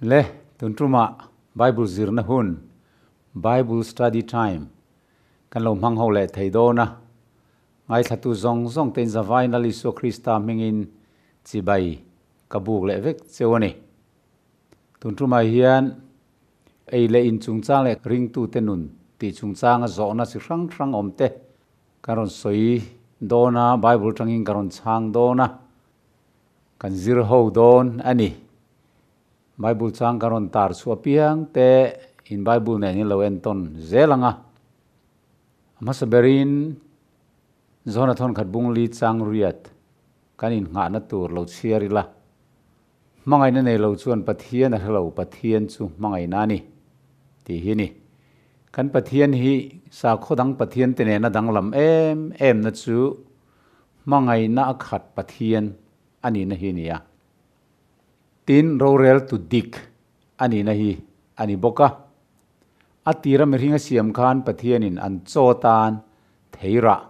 Le, tun tumah Bible zirna hun, Bible Study Time, kan lo hmang ho leh thei dawn a. Ngaithlatu zawng zawng tein zavaiin Lal Isua Krista hmingin chibai ka buk leh vek cheu a ni. Tun tumah hian ei leh in chungchang leh ringtute nun tih chungchanga zawhna chi hrang hrang awm te kan rawn sawi dawn a, Bible tangin kan rawn chhang dawn a, kan zir ho dawn a ni. Bible chang kan rawn tar chhuah piang te in Bible nen in lo entawn zel ang a. A hmasa berin John-a thawnkhat bung li chang riat kan innghahna tur lo chhiar ila. Hmangaihna nei lo chuan Pathian a hre lo, Pathian chu hmangaihna a ni, tih hi a ni. Kan Pathian hi sakhaw dang Pathian te nena danglam em em na chu hmangaihna a khat Pathian a nihna hi a ni a. Tin, rorel tu dik a nihna hi a ni bawk a. A tira mihring a siam khan Pathianin an chaw tan theirah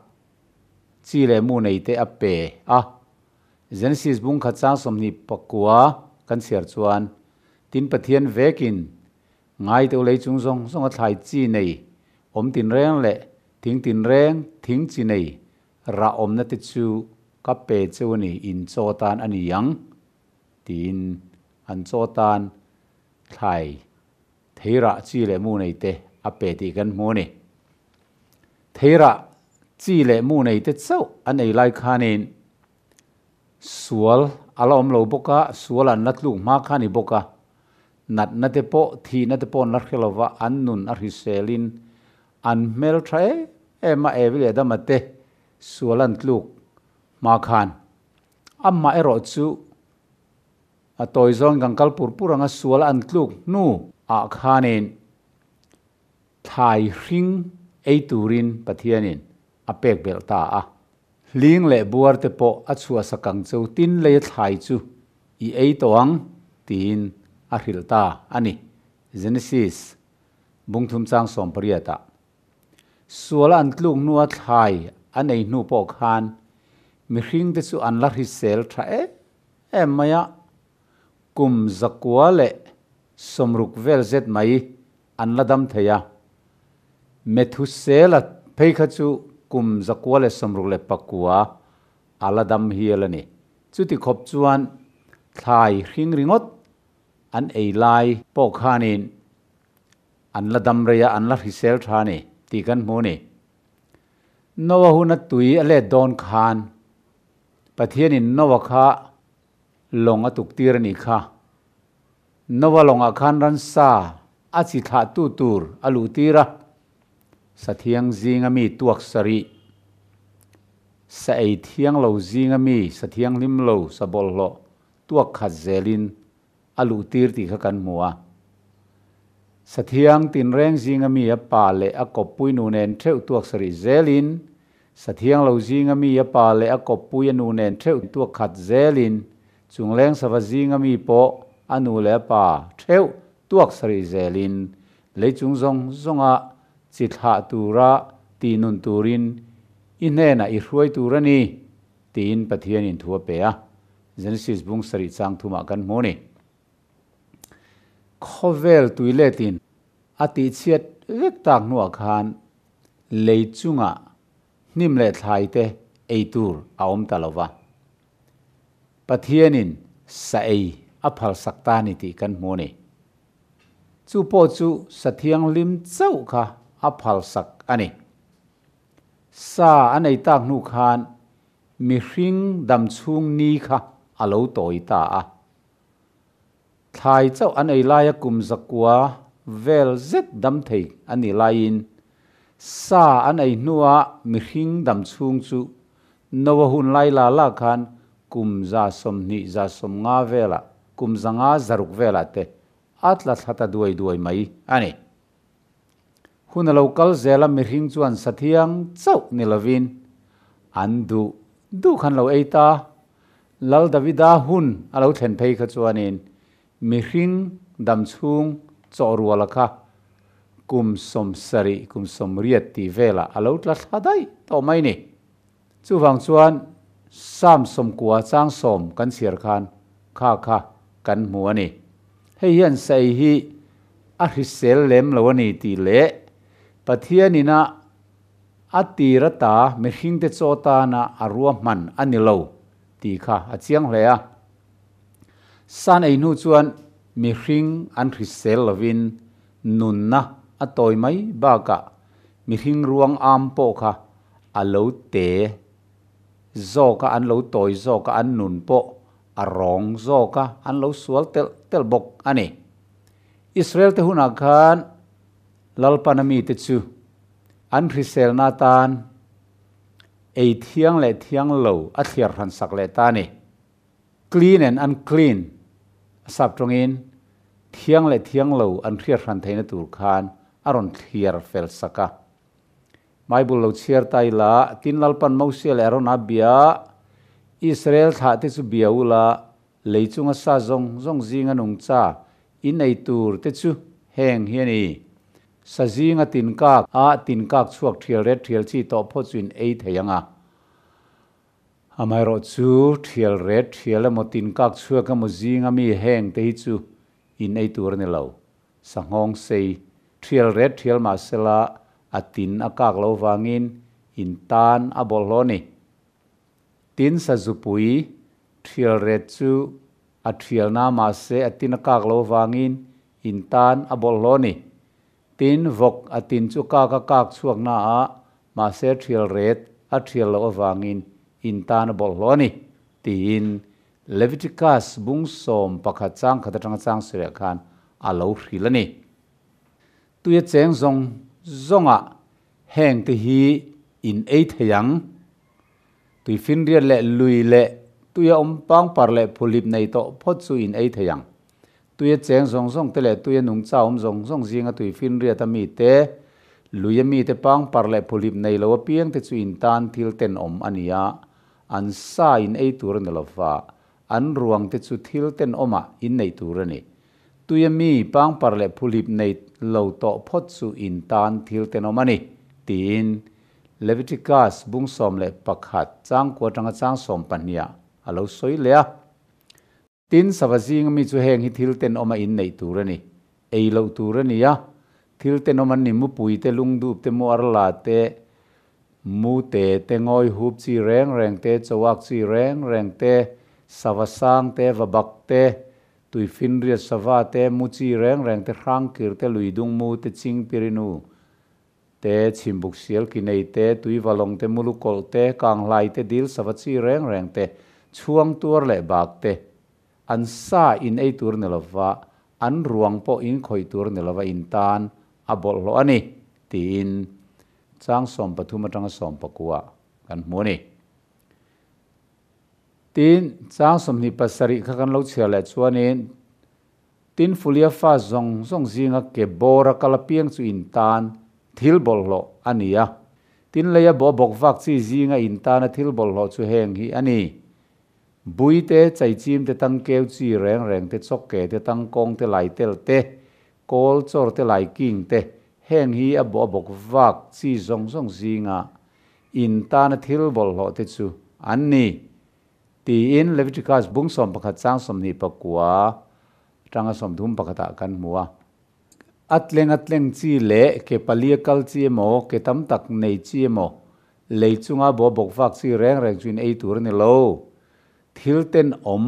chi leh mu nei te a pe a. Genesis bung khat chang 24 kan chhiar chuan, Tin Pathian vekin ngai deuh lei chung zawng zawng a thlai chi nei awm tinreng leh thing tinreng thing chi nei rah awmna te chu ka pe cheu a ni, in chaw tan a ni ang, tiin an chaw tan thlai Theirah chi leh mu nei te a pe tih kan hmu a ni. Theirah chi leh mu nei te chauh an ei lai khanin sual a la awm lo bawk a, sual an la tluk hma kha a ni bawk a, natna te pawh, thihna te pawh an la hre lo va, an nun a hriselin an hmel tha em em a, Evi leh Adama te sual an tluk hma khan. Amah erawh chu A tawi zawng kan kal pur pur anga sual an tluk hnu ah khanin thlai hring ei turin Pathianin a pek belh ta a. Hling leh buar te pawh a chhuah sak ang cheu tin lei a thlai chu i ei tawh ang tiin a hrilh ta a ni. Genesis bungthum chang 18 ah. Sual an tluk hnua thlai an ei hnu pawh khan mihring te chu an la hrisel tha em em mai a, kum 160 vel zet mai an la dam thei a. Methusela phei kha chu kum 169 a la dam hial a ni. Chuti khawp chuan thlai hring ringawt an ei lai pawh khanin an la dam rei a, an la hrisel tha a ni tih kan hmu a ni. Noah huna tui a let dawn khan Pathianin Noah kha lawng a tuktir a nih kha. Noah lawngah khan ransa a chi thlahtu tur a luhtir a, sathiang zinga mi tuak sarih, sa ei thiang lo zinga mi sa thianghlim lo sa bawlhhlawh tuak khat zelin a luhtir tih kha kan hmu a. Sathiang tinreng zinga mi a pa leh a kawppui nu nen theuh tuak sarih zelin, Sathiang lo zinga mi a pa leh a kawppui a nu nen theuh tuak khat zelin, chungleng sava zinga mi pawh a nu leh a pa theuh tuak sarih zelin, lei chung zawng zawnga chi thlah tura tih nun turin i hnenah i hruai tur a ni, tiin Pathianin thu a pe a. Genesis bung sarih chang thumah kan hmu a ni. Khawvel tuiletin a tihchhiat vek tak hnuah khan lei chungah hnim leh thlai te ei tur a awm ta lo va. Pathianin sa ei a phalsak ta ni tih kan hmu a ni. Chu pawh chu sa thianghlim chauh kha a phalsak a ni. Sa a nei tak hnu khan mihring damchhung ni kha a lo tawi ta a. Thlai chauh an ei laia kum 900 vel zet dam thei a nih laiin sa an ei hnua mihring dam chhung chu Noa hun lai la la khan kum 120 150 velah kum 560 velah te a tla thla ta duai duai mai a ni. Hun a lo kal zel a mihring chuan sathiang chauh ni lovin an duh duh khan lo ei ta. Lal Davida hun a lo thlen phei kha chuanin mihring dam chhung chaw ruala kha kum 70 kum 80 tih velah a lo tla thla daih tawh mai ni. Chuvang chuan Psalm 90 chang 10 kan chhiar khan kha kha kan hmu a ni. Hei hian sa ei hi a hrisel lem lo a ni tih leh Pathianin a a tir ata mihringte chaw tana a ruahman a ni lo tih kha a chiang hle a. San ei hnu chuan mihring an hrisel lovin nunna a tawi mai bakah mihring ruang am pawh kha a lo te zawk a, an lo tawi zawk a, an nun pawh a rawng zawk a, an lo sual telh telh bawk a ni. Israel te hunah khan Lalpana mite chu an hriselna atan ei thiang leh thiang lo a thliar hran sak leh ta a ni. Clean and unclean a sap tawngin thiang leh thiang lo an hriat hran theihna tur khan a rawn thliar fel sak a. Bible lo chhiar ta ila, tin Lalpan Mosia leh Arona bia, Israel thlah te chu bia ula, lei chunga sa zawng zawng zinga nungcha in ei tur te chu heng hi a ni. Sa zinga tinkak a tinkak chhuak thial ret thial chi tawh phawt chu in ei thei ang a. Amaherawhchu, thial ret thial emaw tinkak chhuak emaw zinga mi heng te hi chu in ei tur a ni lo. Sanghawng sei, thial ret thial mahsela a tin a kak lo vangin in tan a bawlhhlawh a ni. Tin sazupui, thial ret chu a thialna mahse a tin a kak lo vangin in tan a bawlhhlawh a ni. Tin, vawk a tin chu kak a kak chhuak na a, mahse thial ret a thial loh avangin in tan a bawlhhlawh a ni, tiin Leviticus bung 11 chang khat atanga chang sireh khan a lo hrilh a ni. Tuia cheng zawng zawngah heng te hi in ei thei ang. Tui finriat leh lui leh tuia awm pangpar leh phuhlip nei tawh phawt chu in ei thei ang. Tuia cheng zawng zawng te leh tuia nungcha awm zawng zawng zinga tui finriat a mi te, lui a mi te pangpar leh phuhlip nei lo apiang te chu in tan thil tenawm a ni a, an sa in ei tur a ni lo va, an ruang te chu thil tenawmah in neih tur a ni. Tuia mi pangpar leh phuhlip nei lo tawh phawt chu in tan thil tenawm a ni, tiin Leviticus bung 11 chang kua atanga chang 12 ah a lo sawi leh a. Tin, sava zinga mi chu heng hi thil tenawm a inneih tur a ni. Ei loh tur a ni a, thil tenawm an ni mupui te, lungdup te, muarla te, mute te, ngawi hup chi reng reng te, chawak chi reng reng te, sava sang te, vabak te, tuifinriat sava te, mu chi reng reng te, hrangkir te, luidung mu te, chingpirinu te, chhimbuk sial ki nei te, tui valawng te, mulu kawlh te, kanghlai te, dil sava chi reng reng te, chhuang tuar leh bak te, an sa in ei tur ni lova, an ruang pawh in khawih tur ni lova in tan a bawlhhlawh a ni, tiin chang 13 atanga 19 kan hmu a ni. Tin, chang 27 kha kan lo chhiar leh chuanin, Tin, Fulia fa zawng zawng zinga ke bawr a kal apiang chu in tan thil bawlhhlawh a ni a. Tin, leia bawh bawk vak chi zinga in tana thil bawlhhlawh chu heng hi a ni, Bui te, chaichim te, tangkeu chi reng reng te, chawkke te, tangkawng te, laitel te, kawl chawr te, laiking te, heng hi a bawh bawk vak chi zawng zawng zinga in tana thil bawlhhlawh te chu an ni. Tiin Leviticus bung 11 chang 29 atanga 31 ah kan hmu a. A tleng a tleng chi leh ke palia kal chi emaw, ke tam tak nei chi emaw, lei chunga bawh bawk vak chi reng reng chu in ei tur a ni lo. Thil tenawm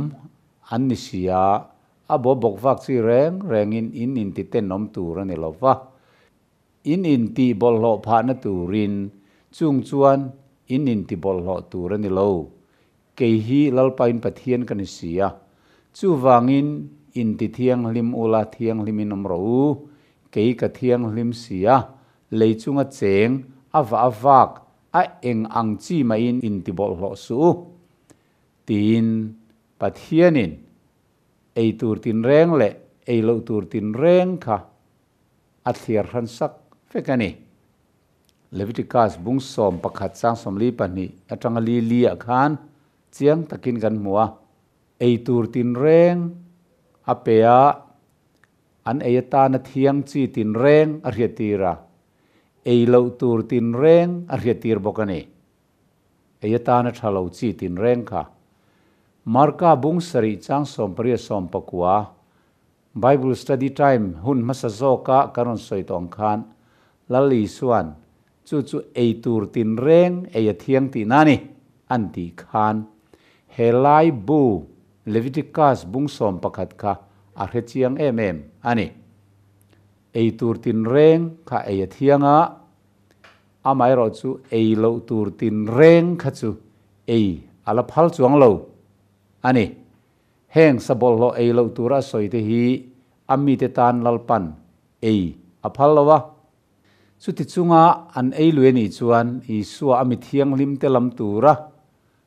an ni si a, a bawh bawk vak chi reng rengin in inti tenawm tur a ni lo va. In intih bawlhhlawh phahna turin chung chuan in inti bawlhhlawh tur a ni lo. Kei hi Lalpain Pathian ka ni si a. Chuvangin inti thianghlim ula thianghlimin awm rawh u. Kei ka thianghlim si a, lei chunga cheng a vah a vak a eng ang chi mahin inti bawlhhlawh suh u. Tiin Pathianin ei tur tinreng leh ei loh tur tinreng kha a thliar hran sak vek a ni. Leviticus bung 11 chang 42 atanga li li ah khan chiang takin kan hmu a, ei tur tinreng a pe a, an ei atana thiang chi tinreng a hriattir a, ei loh tur tinreng a hriattir bawk a ni. Ei atana tha lo chi tinreng kha. Marka bung sarih chang 18 19 Bible Study Time hun hmasa zawka kan rawn sawi tawh ang khan Lal Isua'n chu chu ei tur tinreng ei a thiang tihna a ni an tih khan he lai bu Leviticus bung 11 kha a hre chiang em em a ni. Ei tur tinreng kha ei a thiang a, amaherawh chu ei loh tur tinreng kha chu ei a la phal chuang lo a ni. Heng sabawlhhlawh ei loh tura a sawi te hi a mite tan Lalpan ei a phal lo a. Chuti chunga an ei lui a nih chuan Isua a mi thianghlim te lam tura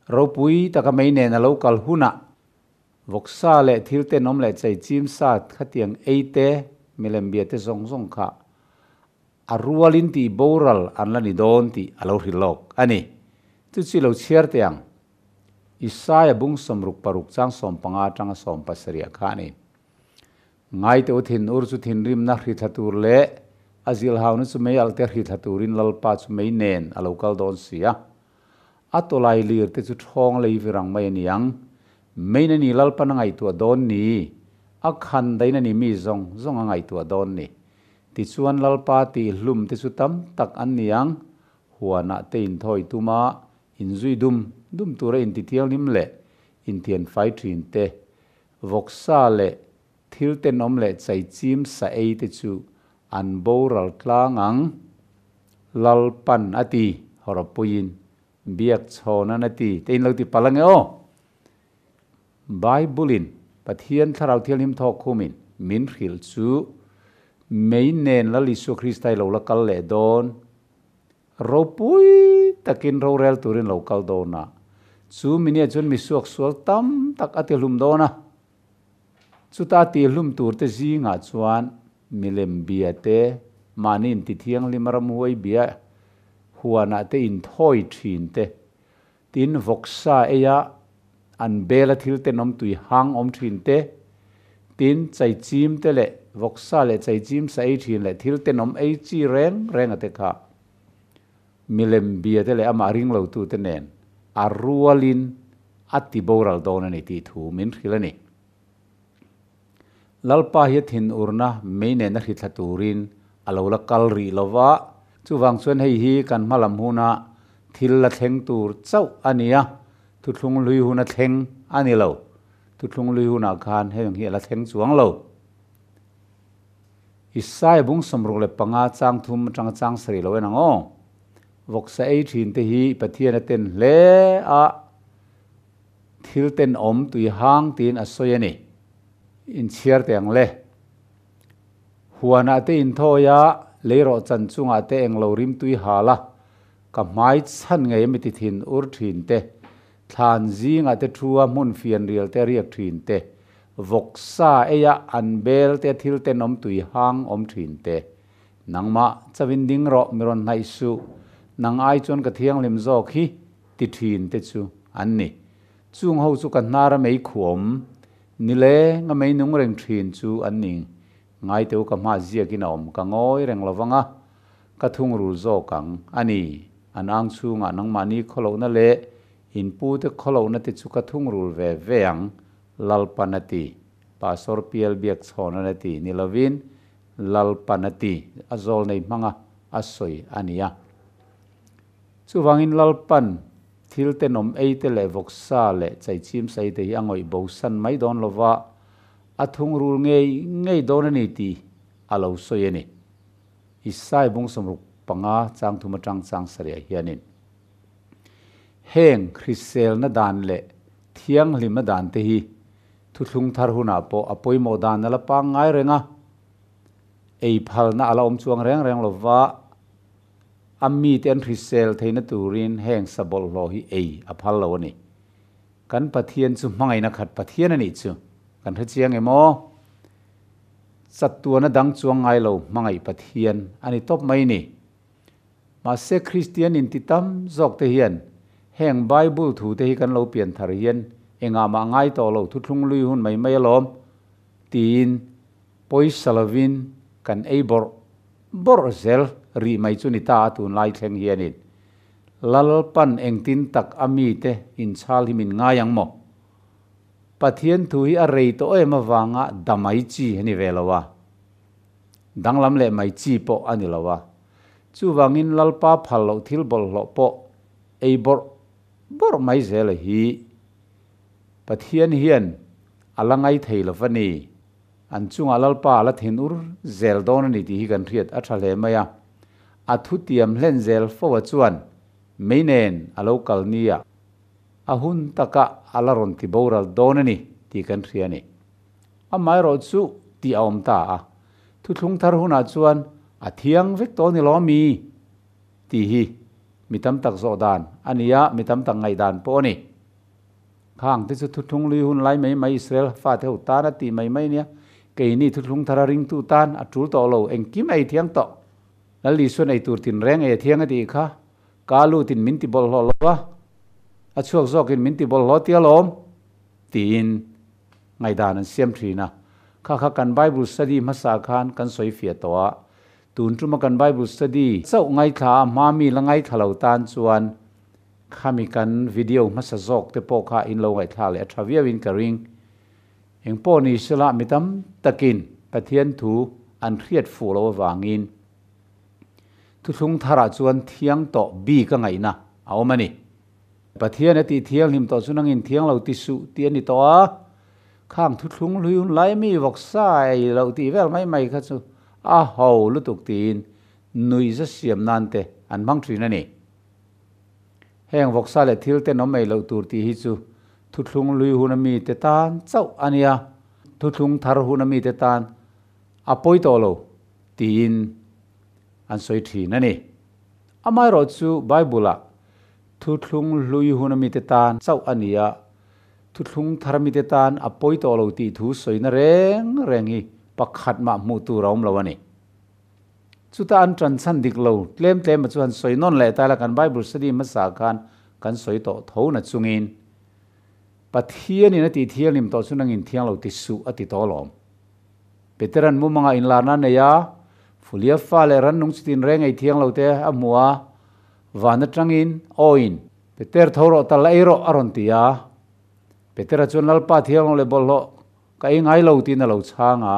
ropui taka mei nen a lo kal hunah vawksa leh thil tenawm leh chei chim sa khatiang ei te milem bia te zawng zawng kha a rualin tih boral an la ni dawn tih a lo hrilh lawk a ni. Chu chi lo chhiar teh ang. Isaia bung 66 chang 15 atanga 17 kha a ni. Ngaite u thin ur chu thinrimna hri thla tur leh a zilhauna chu mei alh te hri thla turin Lalpa chu mei nen a lo kal dawn si a. A tawlai lir te chu thawng lei virang mai a ni ang. Mein a ni Lalpan a ngaihtuah dawn ni. A khan dain a ni mi zawng zawng a ngaihtuah dawn ni. Tichuan Lalpa tih hlum te chu tam tak an ni ang. Huanah te inthawi tuma Inzui dum dum tura intithianghlim leh inthianfai thin te, vawksa leh thil tenawm leh chaichim sa ei te chu an boral tlang ang. Lalpan a ti, Hawrawpuiin biak chhawnan a ti, te in lo ti palh ange aw. Bible-in Pathian Thlarau Thianghlim thawk khumin min hrilh chu mei nen Lal Isua Krista i lo la kal leh dawn. Ropui takin rorel turin lo kal dawn a, chu minia chuan mi suaksual tam tak a tihlum dawn a. Chuta tihlum turte zingah chuan milem bia te, mahni intithianghlim ramhuai bia huanah te inthawi thin te, tin vawksa eia an bela thil tenawm tui hang awm thin te, tin chaichim te leh vawksa leh chaichim sa ei thin leh thil tenawm ei chi reng reng a te kha milem bia te leh amah ring lo tu te nen a rualin a ti boral dawn a ni tih thu min hrilh a ni. Lalpa hi a thinurna mei nena hri thla turin a lo la kal rih lo va, chuvang chuan hei hi kan hma lam huna thil la thleng tur chauh a ni a, thuthlung hlui huna thleng a ni lo. Thuthlung hlui hunah khan heng hi a la thleng chuang lo. Isaiah bung 65 chang 3 atanga chang 7 lo en ang aw. Vawksa ei thin te hi Pathian a ten hle a. Thil tenawm tui hang tiin a sawi a ni. Inchhiar teh ang le. Huanah te inthawi a, leirawh chan chungah te englo rim tui hal a, ka hmai chhan ngei ami ti thin ur thin te, thlan zingah te thu a hmun fian rial te riak thin te, vawksa eia an bel te thil tenawm tui hang awm thin te. Nangmah chauhin ding rawh mi rawn hnaih suh, nang ai chuan ka thianghlim zawk hi ti thin te chu an ni. Chung ho chu ka hnar a mei khuam ni leng a mei nung reng thin chu an ni. Ngai teu ka hma ziakin a awm ka ngawi reng lo vang a, ka thungrul zawk ang a ni. An ang chhungah nangmahni khawlohna leh in pute khawlohna te chu ka thungrul ve ve ang, Lalpan a ti. Pastor Pial biak chhawn a ti ni lovin Lalpan a ti, a zawl nei hmanga a sawi a ni a. Chuvangin Lalpan thil tenawm ei te leh vawksa leh chaichim sa ei te hi a ngawih bo san mai dawn lova, a thungrul ngei ngei dawn a ni tih a lo sawi a ni. Isai bung 65 chang 3 atang chang 7 ah hianin heng hriselna dan leh thianghlimna dan te hi thuthlung thar hunah pawh a pawimawh dan a la pangngai reng a, ei phalna a la awm chuang reng reng lova, A mite an hrisel theihna turin heng sa bawlhhlawh hi ei a phal lo a ni. Kan Pathian chu hmangaihna khat Pathian a nih chu kan hre chiang em aw? Chatuana dang chuang ngai lo hmangaih Pathian a ni tawp mai ni. Mahse Kristian inti tam zawk te hian heng Bible thu te hi kan lo pian thar hian engah mah ngai tawh lo thuthlung lui hun mai mai alawm tiin pawisa lovin kan ei bawrh bawrh zel rih mai chu ni ta a tunlai thleng hianin. Lalpan engtin tak a mite inchhal hi min ngai ang maw? Pathian thu hi a rei tawh em avanga damai chi a ni ve lo a, danglam leh mai chi pawh a ni lo a. Chuvangin Lalpa phal loh thil bawlhhlawh pawh ei bawrh bawrh mai zela hi Pathian hian a la ngai thei lo va ni. An chungah Lalpa a la thin ur zel dawn a ni tih hi kan hriat a tha hle mai a. A thutiam hlen zel fo a chuan mei nen a lo kal nia a hun takah a la rawn ti boral dawn a ni tih kan hria a ni. Amaherawh chu tih a awm ta a, thuthlung thar hunah chuan a thiang vek tawh ni lo mi tih hi mi tam tak zawh dan a ni a, mi tam tak ngaihdan pawh a ni. Khang te chu thuthlung lui hun lai mai mai Israel fate ho tan a tih mai mai nia, keini thuthlung thara ringtu tan a tul tawh lo, engkim ei thiang tawh. Lal Isuan ei tur tinreng ei a thiang a tih kha, ka lutin min ti bawlhhlawh lo va, a chhuak zawkin min ti bawlhhlawh tia lawm, tiin ngaihdan an siam thin a. Kha kha kan Bible study hmasa khan kan sawi fiah tawh a, tun tuma kan Bible study chauh ngaithla a hma mi la ngaithla lo tan chuan Khami kan video hmasa zawk te pawh kha in lo ngaihthlak leh a tha viau in ka ring. Eng pawh ni sela mi tam takin Pathian thu an hriat fuh loh avangin thuthlung tharah chuan thiang tawh bik a ngaihna a awm a ni. Pathian a tih thianghlim tawh chu nangin thiang lo ti suh tih a ni tawh a, khang thuthlung hlui hun lai mi vawksa ei loh tih vel mai mai kha chu a ho lutuk tiin nuihza siam nan te an hmang thin a ni. Heng vawksa leh thil ten awm ei loh tur tih hi chu thuthlung lui hun a mite tan chauh a nia, thuthlung thar hun a mite tan a pawi tawh lo tiin an sawi thin a ni. Amaherawh chu Bible-ah thuthlung hlui hun a mite tan chauh a ni a, thuthlung thar mite tan a pawi tawh lo tih thu sawina reng reng hi pakhat mah hmuh tur a awm lo a ni. Chuta an ṭan chhan dik lo tlem tlem a chu han sawi nawn leh ta ila kan Bible study hmasa khan kan sawi tawh tho na chungin Pathianin a tih thianghlim tawh chu nangin thiang lo ti suh a ti tawh alawm. Peteran mumanga inlarna a nei a, Fulia fa leh rannung chutin reng ei thiang lo te a hmu a, van atangin awiin Peter tho rawh tal ei rawh a rawn ti a. Petera chuan Lalpa thiang lo leh bawlhhlawh ka ei ngai lo tiin a lo chhang a.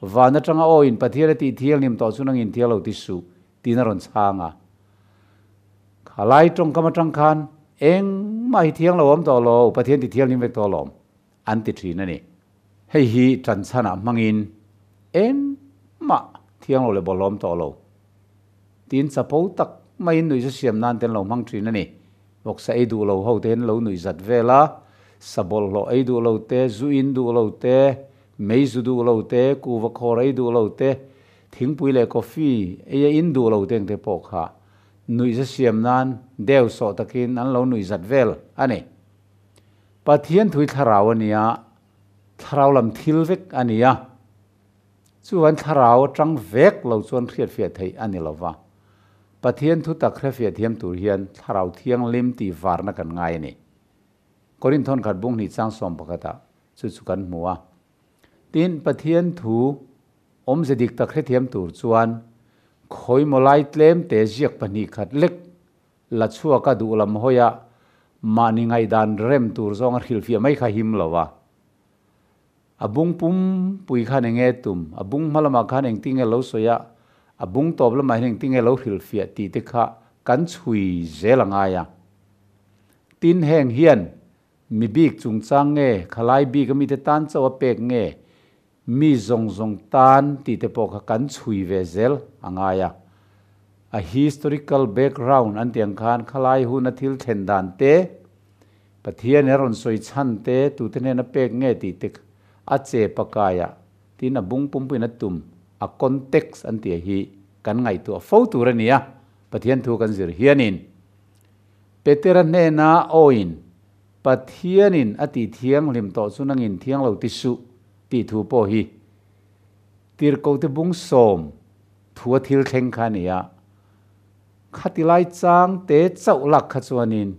Van atanga aw in Pathian a tih thianghlim tawh chu nangin thiang lo ti suh, tiin a rawn chhang a. Kha lai tawngkam atang khan engmah hi thiang lo awm tawh lo, Pathian ti thianghlim vek tawh alawm, an ti thin a ni. Hei hi tanchhanah hmangin engmah thiang lo leh bawlhhlawm tawh lo, tiin chapo tak maiin nuihza siam nan te an lo hmang thin a ni. Vawksa ei duh lo ho te hian lo nuihzat vel a, sa bawlhhlawh ei duh lo te, zu in duh lo te, Mei zu duh lo te, kuhva khawr ei duh lo te, thingpui leh coffee ei a in duh lo te engte pawh kha nuihza siam nan deu sawh takin an lo nuihzat vel a ni. Pathian thui thlarau a nia, thlarau lam thil vek a ni a. Chuan thlarau atang vek lo chuan hriatfiah theih a ni lova. Pathian thu tak hrefiah thiam tur hian thlarau thianghlim tih varna kan ngai a ni. Korinth thawnkhat bung hnih chang sawm pakhatah chu chu kan hmu a. Tin, Pathian thu awmze dik tak hrethiam tur chuan khawimaw lai tlem te ziak pahnih khat lek la chhuak a duh lam hawi a, mahni ngaihdan rem tur zawnga hrilhfiah mai kha him lo a. A bung pum pui khan eng nge tum, a bung hma lamah khan engtin nge lo sawi a, a bung tawp lamah hian engtin nge lo hrilhfiah tih te kha kan chhui zel a ngai a. Tin, heng hian Mi bik chungchang nge, khalai bik a mite tan chauh a pek nge, mi zawng zawng tan tih te pawh kha kan chhui ve zel a ngai a. A historical background an tih ang khan khalai hun a thil thlen dan te, Pathian in a rawn sawi chhan te, tute hnen a pek nge tih te a che pakai a, tin a bung pumpuiin a tum, a context an tih hi kan ngaihtuah fo tur a ni a, Pathian thu kan zir hianin. Petera hnena awiin, Pathianin a tih thianghlim tawh chu nangin thiang lo ti suh, tih thu pawh hi Tirhkohte bung sawm thua thil thleng kha a ni a. Khati lai chang te chauh lak kha chuanin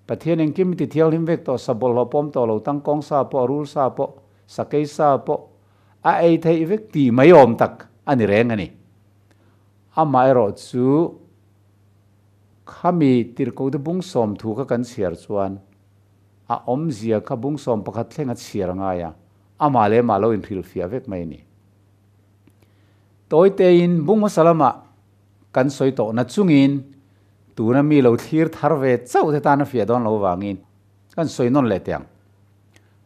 Pathian engkim i ti thianghlim vek tawh, sa bawlhhlawh pawm tawh lo, tangkawng sa pawh, rul sa pawh, sakei sa pawh a ei theih vek tih mai awm tak a ni reng a ni. Amaherawhchu. Khami Tirhkohte bung 30 kha kan chhiar chuan a awmzia kha bung 11 thleng a chhiar a ngai a, amah leh amah lo inhrilhfiah vek mai a ni. Tawitein bung hmasa lamah kan sawi tawhna chungin tuna mi lo thlir thar ve chauh te tan a fiah dawn lo vangin kan sawi nawn leh teh ang.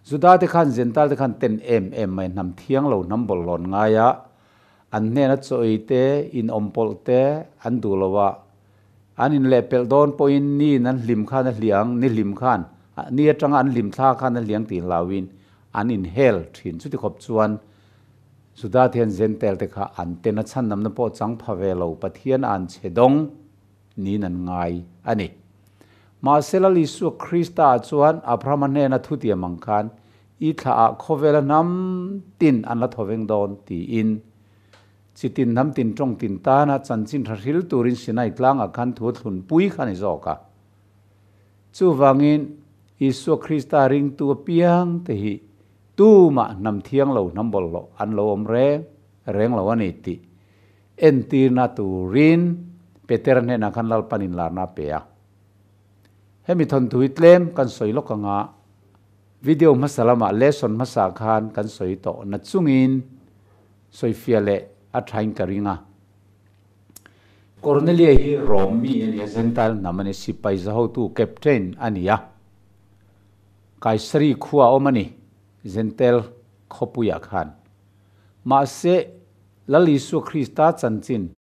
Juda te khan Gentile te khan ten em em mai hnam thiang lo hnam bawlhhlawn ngai a, an hnena chaw ei te, inawm pawlh te an duh lo a, an inlehpelh dawn pawhin niin an hlim khan a hliang, ni hlim khan, ni atanga an hlim thla khan a hliang tih hlauhin an inhel thin. Chuti khawp chuan Juda te hian Gentile te kha an ten a chhandamna pawh chang pha ve lo, Pathian a an chhe dawng niin an ngai a ni. Mahse Lal Isua Krista ah chuan Abrahama hnena thutiam ang khan i thla ah khawvela hnam tin an la thaw veng dawn tiin chi tin hnam tin tawng tin tana chanchin tha hril turin Sinai tlangah khan thu thlun pui kha a ni zawk a. Chuvangin Isua Krista ringtu apiang te hi tumah hnam thiang lo hnam bawlhhlawh an lo awm reng reng lo a ni tih entirna turin Petera hnenah khan Lalpan inlarna a pe a. Hemi thawnthu hi tlem kan sawi lawk anga video hmasa lamah lesson hmasa khan kan sawi tawh na chungin sawifiah leh a thain ka ring a. Cornelia hi Rom mi a ni a, Gentile hnam a ni, sipai zahotu, captain, a ni a. Kaisari khua a awm a ni, Gentile khawpuiah khan. Mahse, Lal Isua Krista chanchin,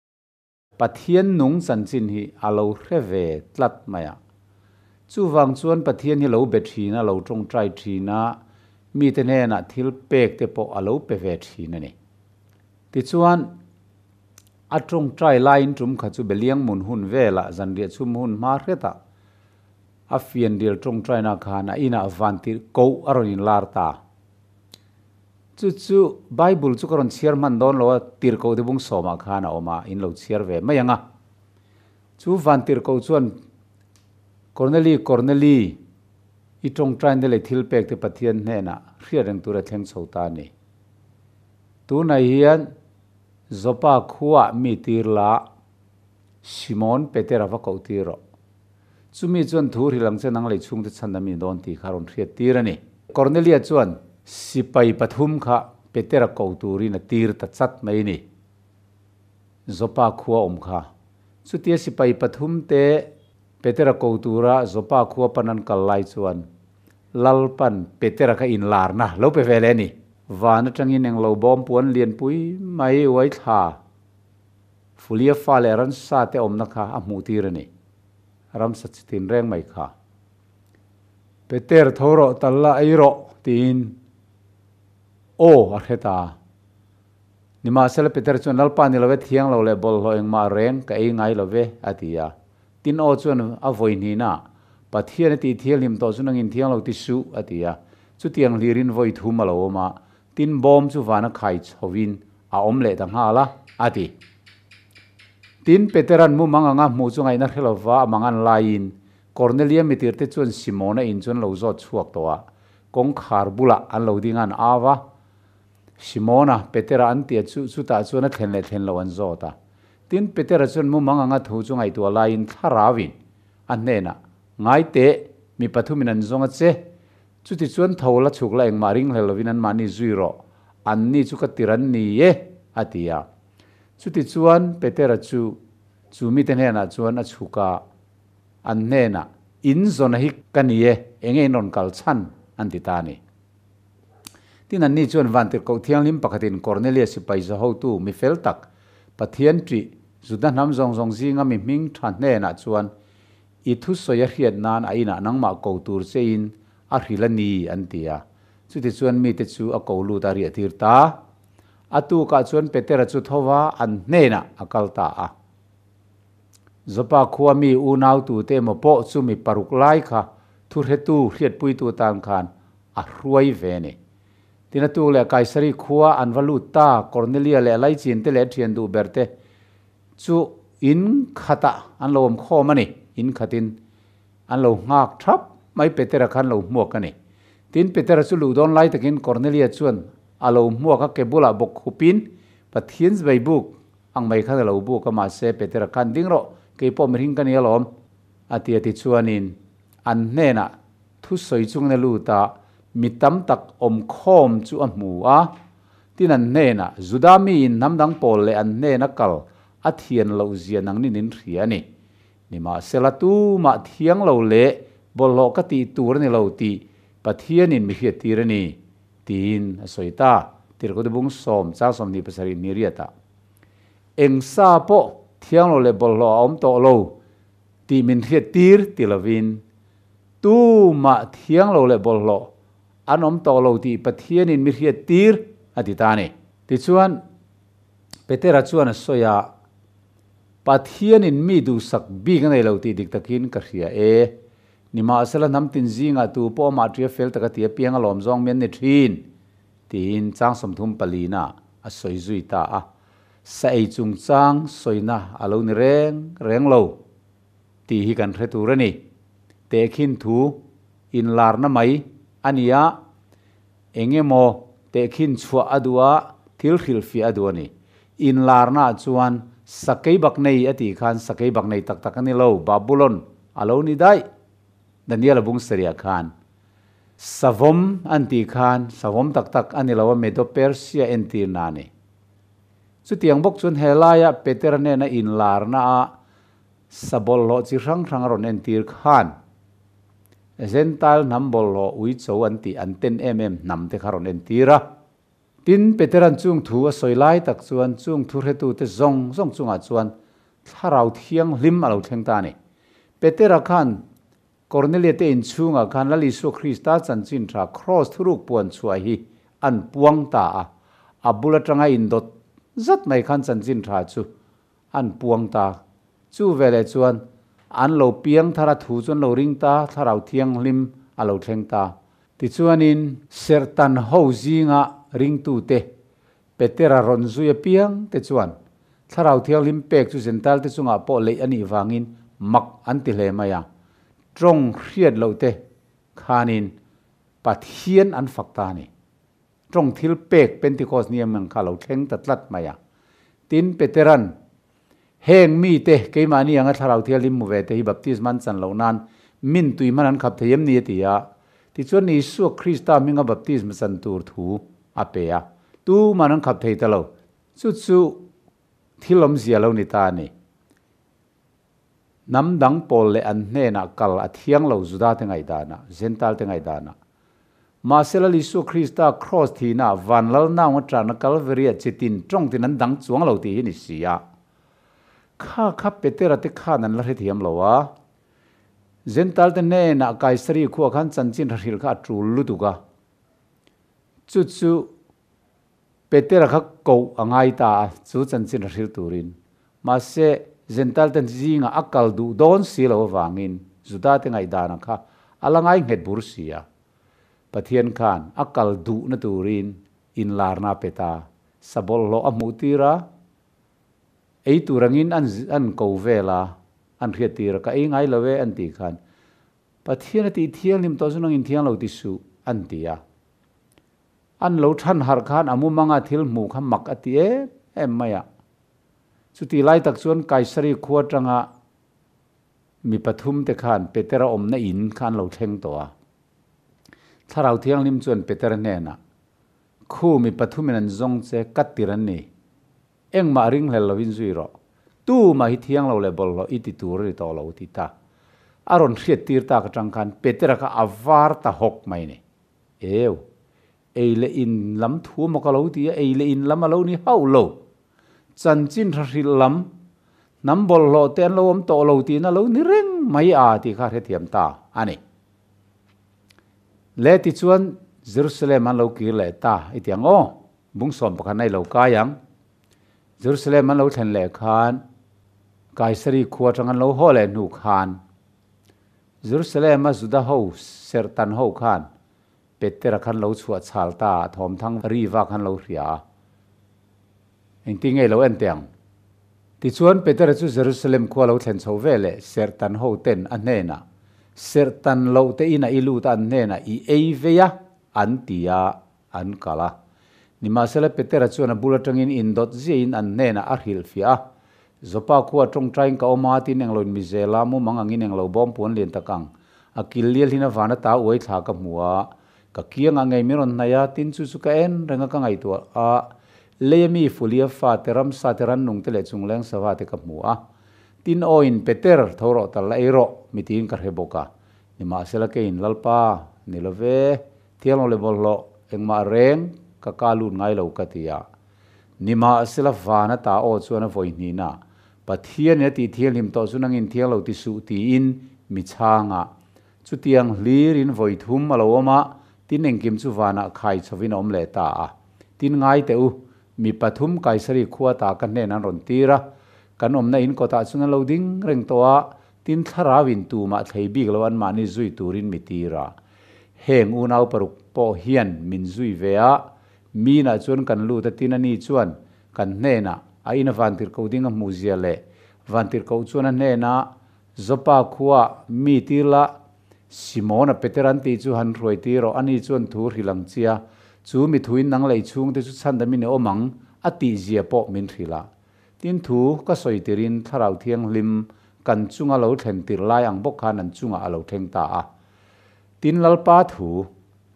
Pathian nung chanchin hi a lo hre ve tlat mai a. Chuvang chuan Pathian hi lo be thin a, lo tawngtai thin a, mite hnenah thil pek te pawh a lo pe ve thin a ni. Tichuan, a tawngtai laiin tum kha chu Beliang mun hun velah zanriah chhum hun hma hretah a fianrial tawngtaina khan a inah vantirh koh a rawn inlar ta. Chu chu Bible chu ka rawn chhiar hman dawn lo a, tirhkoh te bung sawmah khan a awm a, in lo chhiar ve mai ang a. Chu van tirhkoh chuan, Korneli, Korneli, i tawngtaina leh thil pek te Pathian hnenah hriat reng tura thleng chho ta a ni. Tunah hian Joppa khuaah mi tir la, Simon Petera va koh tir rawh. Chumi chuan thu hrilh ang che nang lei chhungte chhan a mi dawn tih kha rawn hriat tir a ni. Cornelia chuan sipai pathum kha Petera ko turin a tir ta chat mai ni. Joppa khua awm kha. Chutia sipai pathum te Petera ko tura Joppa khua pan an kal lai chuan Lalpan Petera kha inlarna lo pe ve leh a ni. Van atangin englo bawm puan lianpui mai uai thla. Fulia fa leh ransa te awmna kha a hmuh tir a ni. Ramsa chi tin reng mai kha. Peter tho rawh tal la ei rawh tiin aw a hre ta. Nimahsela Peter chuan Lalpa ni love thiang lo leh bawlhhlawh engmah reng ka ei ngai love a ti a. Tin aw chuan a vawi hnihna Pathian a tih thianghlim tawh chu nangin thiang lo ti suh a ti a. Chutiang hlirin vawi thum a lo awm a. Tin bawm chu vana khai chhovin a awm leh ta nghal a, a ti. Tin, Petera'n mumang anga hmuh chu ngaihna hre lova a mangan laiin, Kornelia mitirte chuan Simona in chu an lo zawt chhuak tawh a, kawngkhar bulah an lo ding a, an au a. Simona, Petera an tia chu chutah chuan a thlen leh thlen loh an zawt a. Tin, Petera chuan mumang anga thu chu ngaihtuah laiin thlarauin a hnenah, Ngai teh, mi pathumin an zawng a che. Chutichuan tho la chhuk la engmah ringhlel lovin anmahni zui rawh, anni chu ka tir an ni e, a ti a. Chutichuan Petera chu chu mite hnenah chuan a chhuk a, an hnenah, In zawna hi ka ni e, enge in rawn kal chhan? an ti ta a ni. Tin, anni chuan Vantirhkoh Thianghlim pakhatin Kornelius sipai zahotu mi fel tak, Pathian ṭih, Juda hnam zawng zawng zinga mi hming ṭha hnenah chuan, I thusawi a hriat nan a inah nangmah ko tur chein a hrilh a ni, an ti a. Chutichuan mite chu a ko lut a riah tir ta. A tukah chuan Petera chu tho va, an hnenah a kal ta a. Joppa khua mi unau tute emaw pawh chu mi paruk lai kha thuhretu hriatpuitu atan khan a hruai ve a ni. Tin a tuk leh Kaisari khua an va lut ta, Kornelia leh a laichin te leh a thian duh ber te Chu in khatah an lo awm khawm a ni. In khatin an lo nghak thap mai Petera khan lo hmuak a ni. Tin, Petera chu luh dawn lai takin Kornelia chuan a lo hmuak a, ke bulah bawk khupin Pathian zbei buk ang mai khan a lo buk a, mahse Petera khan ding rawh, kei pawh mihring ka ni alawm A ti a tichuanin an hnenah thusawi chungin a lut a, mi tam tak awm khawm chu a hmu a. Tin an hnenah, Juda miin hnam dang pawl leh an hnena kal a thian loh zia nangnin in hria a ni. Nimahsela tumah thiang lo leh bawlhhlawh ka tih tur a ni lo tih Pathianin mi hriattir a ni, tiin a sawi ta. Tirhkoh Bung sawm chang 27 ni riatah, Eng sa pawh thiang lo leh bawlhhlawh a awm tawh lo tih min hriattir ti lovin, tumah thiang lo leh bawlhhlawh an awm tawh lo tih Pathianin mi hriattir a ti ta a ni. Tichuan, Petera chuan a sawi a, Pathianin mi duhsak bik a nei lo tih dik takin ka hria e. Nimahsela hnam tin zingah tu pawh amah ṭia fel taka ti apiang a lawm zawng mi an ni ṭhin, tiin chang 30 palina a sawi zui ta a. Sa ei chungchang sawina a lo ni reng reng lo tih hi kan hre tur a ni. Tehkhin thu inlarna mai a ni a, eng emaw tehkhin chhuah a duh a, thil hrilhfiah a duh a ni. Inlarnaah chuan sakei bak nei a tih khan sakei bak nei tak tak a ni lo, Babulon a lo ni daih. Daniel a bung seriah khan savawm an tih khan savawm tak tak a ni lo a, Medo-Persia entirna a ni. Chutiang bawk chuan helaia Petera nena inlarna a sa bawlhhlawh chi hrang hrang a rawn entir khan Gentile hnam bawlhhlawh uicho an tih an ten em em hnam te kha rawn entir a. Tin, Petera'n chung thu a sawi lai tak chuan chung thu hretute zawng zawng chungah chuan Thlarau Thianghlim a lo thleng ta a ni. Petera khan Kornelia te inchhungah khan Lal Isua Krista chanchin tha Kraws thuruk puan chhuah hi an puang ta a, a bul atanga indawt zat mai khan chanchin tha chu an puang ta. Chu veleh chuan an lo piang thar a, thu chu an lo ring ta, Thlarau Thianghlim a lo thleng ta. Tichuanin Serhtan ho zinga ringtute Petera rawn zui apiang te chuan Thlarau Thianghlim pek chu Gentile te chungah pawh leih a nih vangin mak an ti hle mai a. Tawng hriat loh te khanin Pathian an fak ta a ni. Tawng thil pek Pentecost ni ang kha a lo thleng ta tlat mai a. Tin, Petera'n, Heng mite keimahni anga Thlarau Thianghlim hmu ve te hi baptisma an chan loh nan min tui hman an khap thei em ni? a ti a. Tichuan Isua Krista hminga baptisma chan tur thu a pe a. Tuman an khap thei ta lo. Chu chu thil awmzia lo ni ta a ni. Hnam dang pawl leh an hnenah kal a thiang lo Juda te ngaihdanah, Gentile te ngaihdanah. Mahse Lal Isua Krista Kraws thihna van lal naung atana Kalvaria chitin tawng tin an dang chuang lo tih hi ni si a. Kha kha Petera te khan an la hrethiam lo a. Gentile te hnenah Kaisari khua khan chanchin hrahril kha a tul lutuk a. Chu chu Petera kha koh a ngai ta a, chu chanchin hrahril turin. Mahse Gentile te zingah a kal duh dawn si lo avangin Juda te ngaihdana kha a la ngai nghet bur si a. Pathian khan a kal duhna turin inlarna a pe ta. Sa bawlhhlawh a hmuh tir a, ei tur angin an an ko vel a, an hriat tir a, ka ei ngai lo e an tih khan Pathian a tih thianghlim tawh chu nang inthiang lo ti suh an ti a. An lo than harh khan a mumanga thil hmuh kha mak a ti em em mai a. Chuti lai tak chuan Kaisari khua atanga Mi pathum te khan Petera awmna in kha an lo thleng tawh a. Thlarau Thianghlim chuan Petera hnenah, Khu mi pathumin an zawng che, ka tir an ni. Engmah ringhlel lovin zui rawh. Tumah hi thiang lo leh bawlhhlawh i ti tur a ni tawh lo, ti ta. A rawn hriat tir tak atang khan Petera kha a var ta hawk mai ni. Eu, ei leh in lam thu maw ka lo ti a, ei leh in lam a lo ni hauh lo. Chanchin hra hrilh lam, hnam bawlhhlawh te an lo awm tawh lo tiin a lo ni reng mai a tih kha hrethiam ta a ni. Le tichuan Jerusalem an lo kir leh ta i ti ang aw, bung 11 a i lo kai ang. Jerusalem an lo thlen leh khan Kaisari khua atang an lo haw leh hnu khan Jerusalem a Juda ho serhtan ho khan Petera khan lo chhuah chhal ta a, thawmthang ri va khan lo hria a. Engtin nge lo en teh ang? Tichuan Petera chu Jerusalem khua lo thlen chho ve leh serhtan ho ten a hnenah, Serhtan loh te inah i lut a an hnenah i ei vei a, an ti a, an kal a. Nimahsela Petera chuan a bul atangin indawt ziahin an hnenah a hrilhfiah a. Zopa khua tawngtaiin ka awm a, tin englo in mi zel a, mumang angin englo bawm puan lian tak ang. A kil lial hin a van ata uai thla ka hmu a, ka kiang ah ngei min rawn hnaih a, tin chu chu ka en reng a ka ngaihtuah a, lei a mi Fulia fa te ramsa te rannung te leh chungleng sava te ka hmu a. Tin aw in Peter, tho rawh tal la ei rawh, mi tiin ka hre bawk a. Nimahsela keiin Lalpa, ni lo ve, thianglo leh bawlhhlawh engmah reng ka ka lut ngai lo ka ti a. Nimahsela van ata aw chuan a vawi hnihna, Pathianin a tih thianghlim tawh chu nangin thiang lo ti suh tiin mi chhangah chutiang hlirin vawi thum a lo awm a, tin engkim chu vanah khai chhovin a awm leh ta a. Tin ngai teh u, mi pathum Kaisari khua ta ka hnen an rawn tir a, kan awmna in kawtah chuan an lo ding reng tawh a, tin thlarauin tumah thlei bik lo anmahni zui turin mi tir a. Heng unau paruk pawh hian min zui ve a, Minah chuan kan lut a tin a ni chuan kan hnenah a ina vantirhkoh ding a hmuh zia leh vantirhkoh chuan a hnenah Zopa khua mi tir la Simona Peter an tih chu han hruai tir rawh a ni chuan thu hrilh ang chia chu mi thuin nang lei chhungte chu chhandam in i awm ang a tih zia pawh min hrilh a. Tin thu ka sawi tirin Thlarau Thianghlim kan chunga lo thlen tir lai ang bawk khan an chungah a lo thleng ta a. Tin Lalpa thu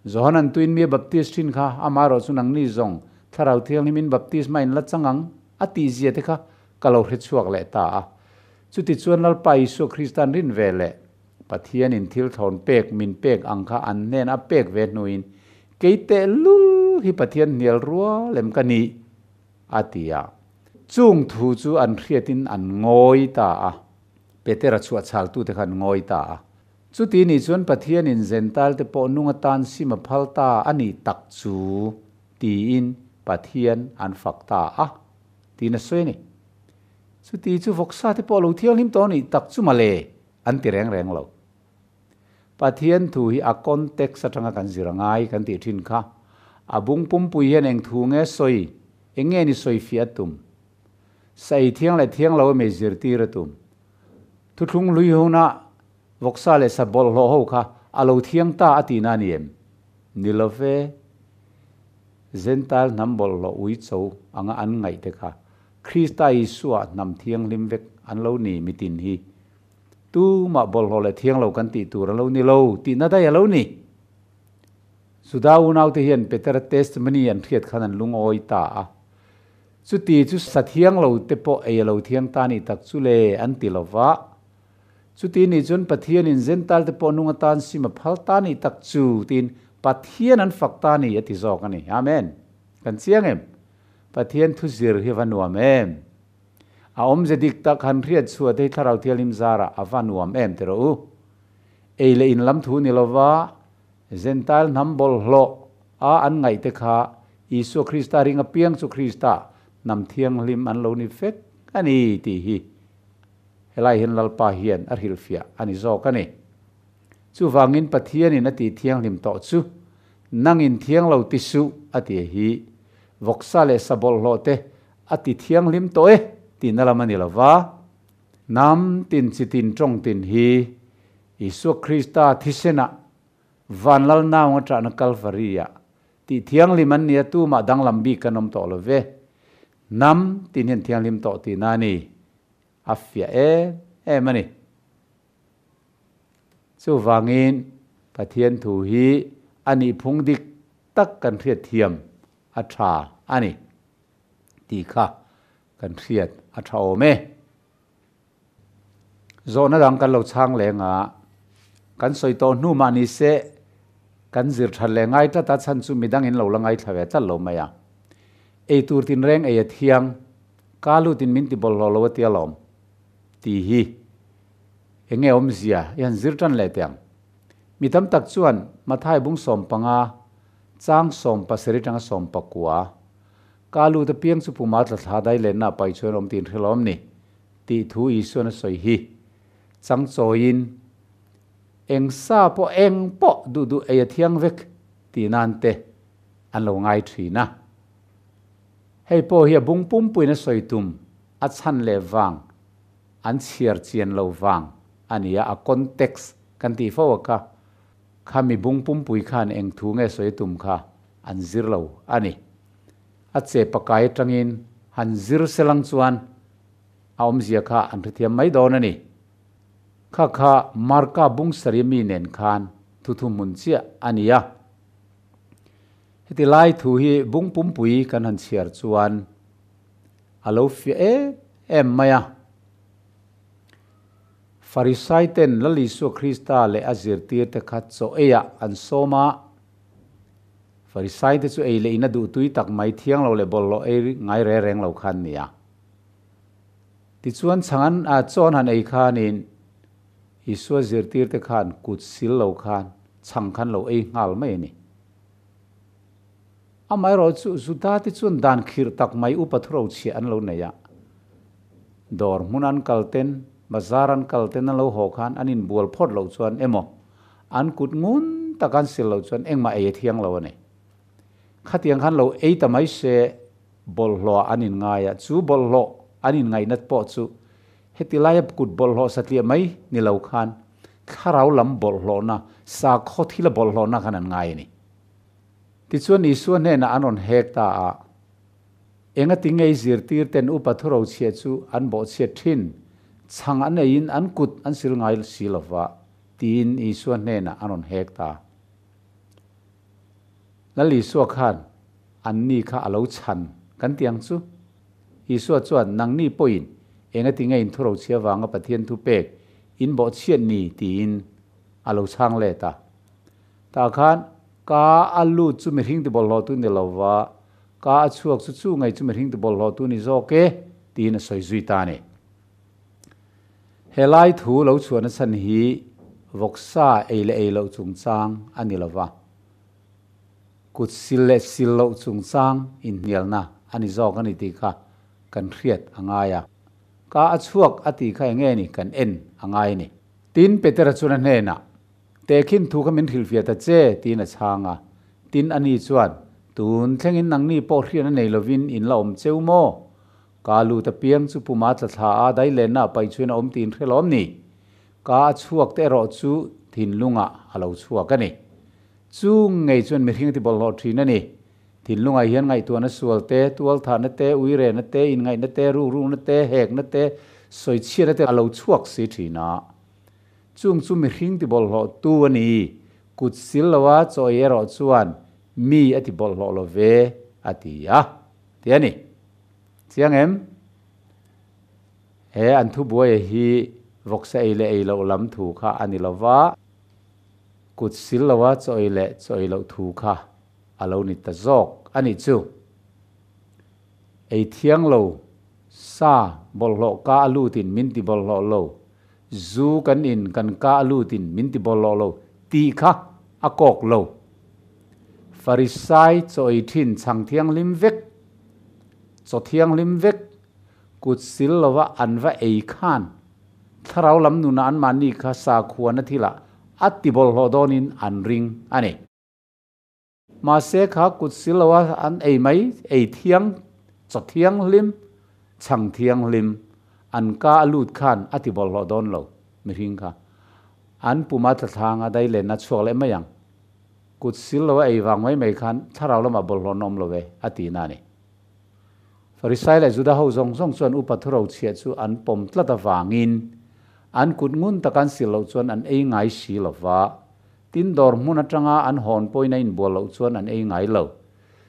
Johanan tuin mi a baptist thin kha, amaherawh chu nangni zawng Thlarau Thianghlimin baptisma in la chang ang a tih zia te kha ka lo hre chhuak leh ta a. Chutichuan Lalpa Isua Krista'n rin ve leh Pathianin thil thlawn pek min pek ang kha an hnen a pek ve hnuin kei tehlul hi Pathian hnial rual em ka nih? a ti a. Chung thu chu an hriatin an ngawi ta a. Petera chhuahchhaltute kha an ngawi ta a. Chuti nih chuan Pathianin Zentalte pawh nung atan sim a phal ta a nih tak chu tiin Pathian an fak ta a, tiin a sawi a ni. Chuti chu vawksa te pawh lo thianghlim tawh a nih tak chu male an ti reng reng lo. Pathian thu hi a context atanga kan zir a ngai kan tih thin kha. A bung pumpui hian eng thu nge sawi, eng nge ni sawi fiah a tum? Sa ei thiang leh thiang lo emaw zirtir a tum? Thuthlung hlui huna vawksa leh sa bawlhhlawh ho kha a lo thiang ta a tihna a ni em? Ni lo ve. Zentail hnam bawlhhlawh ui cho anga an ngaih te kha Krista Isua hnam thianghlim vek an lo ni mitin hi. Tumah bawlhhlawh leh thiang lo kan tih tur a lo ni lo tihna daih a lo ni. Juda unaute hian Petera testimony an hriat khan an lungawi ta a. Chuti chu sa thiang lo te pawh ei a lo thiang ta nih tak chu le an ti lo va. Chuti nih chuan Pathianin Zentail te pawh nung atan sim a phal ta nih tak chu tiin Pathian an fak ta ni a ti zawk a ni. Amen. Kan chiang em? Pathian thu zir hi a va nuam em? A awmze dik tak han hriat chhuah te hi Thlarau Thianghlim zarah a va nuam em ti rawh u. Ei leh in lam thu ni lo va, Zentail hnam bawlhhlawh a an ngaih te kha Isua Krista ring apiang chu Krista hnam thianghlim an lo ni vek a ni tih hi helai hian Lalpa hian a hrilhfiah a ni zawk a ni. Chuvangin Pathianin a tih thianghlim tawh chu nangin thiang lo ti suh a ti hi vawksa leh sa bawlhhlawh te a ti thianghlim tawh e tihna lam a ni lo va, hnam tin chi tin tawng tin hi Isua Krista thisenah Vanlal naung a ṭahna Kalvari-ah tih thianghlim an nia tumah danglam bik kan awm tawh lo ve. Hnam tin hian thianghlim tawh tihna a ni. A fiah em em a ni. Chuvangin Pathian thu hi a nihphung dik tak kan hriat thiam a ṭha a ni tih kha kan hriat a ṭha awm e. Zawhna dang kan lo chhang leng a, kan sawi tawh hnu mah ni se kan zir that leh ngai tlat a, chhan chu midang in lo la ngaithla ve tlat lo mai a. Ei tur tin reng ei a thiang, ka lut in min ti bawlhhlawh lo a tia lawm tih hi eng nge awmzia i han zir tan leh teh ang. Mi tam tak chuan Mathai bung 15, chang 17 atanga 19, ka lut apiang chu puma tla thla dai lenna a pai chuan awm tiin hrilawm ni. Tih thu Isuan a sawi hi chang chawiin eng sa pawh eng pawh duh duh ei a thiang vek tih nan te an lo ngai thin a. Hei pawh hi a bung pumpuiin a sawi tum a chhan leh vang an chhiar chian lo vang a ni a, a context kan tih fo a kha, kha mi bung pumpui khan eng thu nge sawi tum kha an zir lo a ni. A che pakai atangin han zir selang chuan. A awmzia kha an hrethiam mai dawn a ni. Kha kha Marka bung sarih mi nen khan thu thuhmun chiah a ni a. Heti lai thu hi bung pumpui kan han chhiar chuan a lo fiah em em mai a. Farisai ten Lal Isua Krista leh a zirtirte kha chaw eiah an sawm a. Farisai te chu ei leh in a duhtui tak mai thiang lo leh bawlhhlawh ei ngai re reng lo kha an ni a. Tichuan chhang an a chaw an han ei khanin Isua zirtirte khan kut sil lo khan chhang khan lo ei nghal mai a ni. Amaherawh chu Juda te chuan dan khirh tak mai upa thuro chhiah an lo nei a. Dawr hmun an kal ten, bazar an kal ten an lo haw khan an inbual phawt loh chuan emaw an kut ngun tak an sil loh chuan engmah ei a thiang lo a ni. Khatiang khan lo ei ta mai se bawlhhlawh an inngai a, chu bawlhhlawh an inngaih pawh chu heti laia kut bawlhhlawh satliah mai ni lo khan thlarau lam bawlhhlawhna, sakhaw thila bawlhhlawhna khan an ngai a ni. Tichuan Isua hnenah an rawn hek ta a, Engati ngei zirtir ten upa thuro chhiah chu an bawhchhiat thin, chhang an eiin an kut an sil ngai si lova, tiin Isua hnenah an rawn hek ta. Lal Isua khan anni kha a lo chhan kan ti ang chu. Isua chuan, Nangni pawhin engati ngei in thuro chhia vanga Pathian thu pek in bawhchhiat ni? tiin a lo chhang let a. Tah khan ka a lut chu mihring ti bawlhhlawh tu ni lova, ka a chhuak chu chu ngei chu mihring ti bawlhhlawh tu ni zawk e, tiin a sawi zui ta a ni. He lai thu lo chhuahna chhan hi vawksa ei leh ei loh chungchang a ni lova, kut sil leh sil loh chungchang inhnialna a ni zawk a ni tih kha kan hriat a ngai a. Ka a chhuak a tih kha eng nge ni kan en a ngai a ni. Tin, Petera chuan a hnenah, Tehkhin thu kha min hrilhfiah ta che, tiin a chhang a. Tin, ani chuan, Tun thlengin nangni pawh hriatna nei lovin in la awm cheu maw? Ka lut apiang chu puma tla thla a, dailenna a paih chuan a awm tiin hre lawm ni? Ka a chhuak te erawh chu thinlungah a lo chhuak a ni. Chu ngei chuan mihring ti bawlhhlawh thin a ni. Thinlungah hian ngaihtuahna sual te, tualthahna te, uirehna te, inngaihna te, rukrukna te, hekna te, sawichhiatna te a lo chhuak si thin a. Chung chu mihring ti bawlhhlawh tu a ni, kut sil loa chaw ei erawh chuan mi a ti bawlhhlawh lo ve, a ti a, ti a ni. Chiang em? He an thubuaia hi vawksa ei leh ei loh lam thu kha a ni lova, kut sil loa chaw ei leh chaw ei loh thu kha a lo ni ta zawk a nih chu. Ei thiang lo, sa bawlhhlawh ka a lutin min ti bawlhhlawh lo, Zu kan in kan ka a lutin min ti bawlhhlawh lo tih kha a kawk lo. Farisai chaw ei thin chhang thianghlim vek, chaw thianghlim vek, kut sil lova an va ei khan thlarau lam nuna anmahni kha sakhuana thilah a ti bawlhhlawh dawnin an ring a ni. Mahse kha kut si lo a an ei mai, ei thiang, chaw thianghlim, chhang thianghlim, an ka a lut khan a ti bawlhhlawh dawn lo, mihring kha. An pum a tla thlang a, dailenna chhuak leh mai ang. Kut sil lo a ei vang mai mai khan thlarau lamah bawlhhlawh an awm lo e, a ti na a ni. Farisai leh Juda ho zawng zawng chuan upa thuro chhiah chu an pawm tlat avangin an kut ngun taka an sil loh chuan an ei ngai si lo va, Tin, dawr hmun atanga an hawn pawhin a inbual loh chuan an ei ngai lo.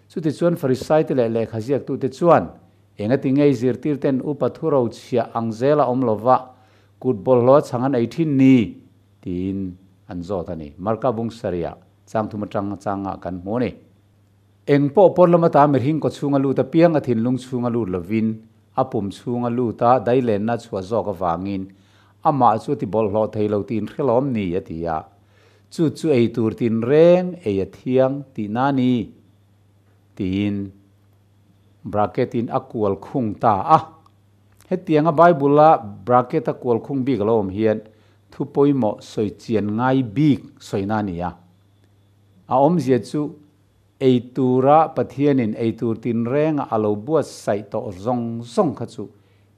Chutichuan Farisaite leh lehkha ziaktute chuan, Engati ngei zirtirten upa thuro chhiah ang zela awm lova kut bawlhhlawh a chhang an ei thin ni? tiin an zawt a ni. Marka bung sarih ah changthum atang changa kan hmu a ni. Eng pawh pawn lama ta mihring kaw chhunga lut apiang a thinlung chhunga lut lovin a pum chhunga lut a dailenna chhuah zawk avangin amah chu a ti bawlhhlawh thei lo tiin hrelawm ni a ti a. Chu chu ei tur tinreng ei a thiang tihna a ni tiin bracket in a kual khung ta a. Hetianga Bible a bracket a kual khung bik a lo awm hian thu pawimawh sawi chian ngai bik sawina a ni a. A awmzia chu ei tura Pathianin ei tur tinrenga a lo buatsaih tawh zawng zawng kha chu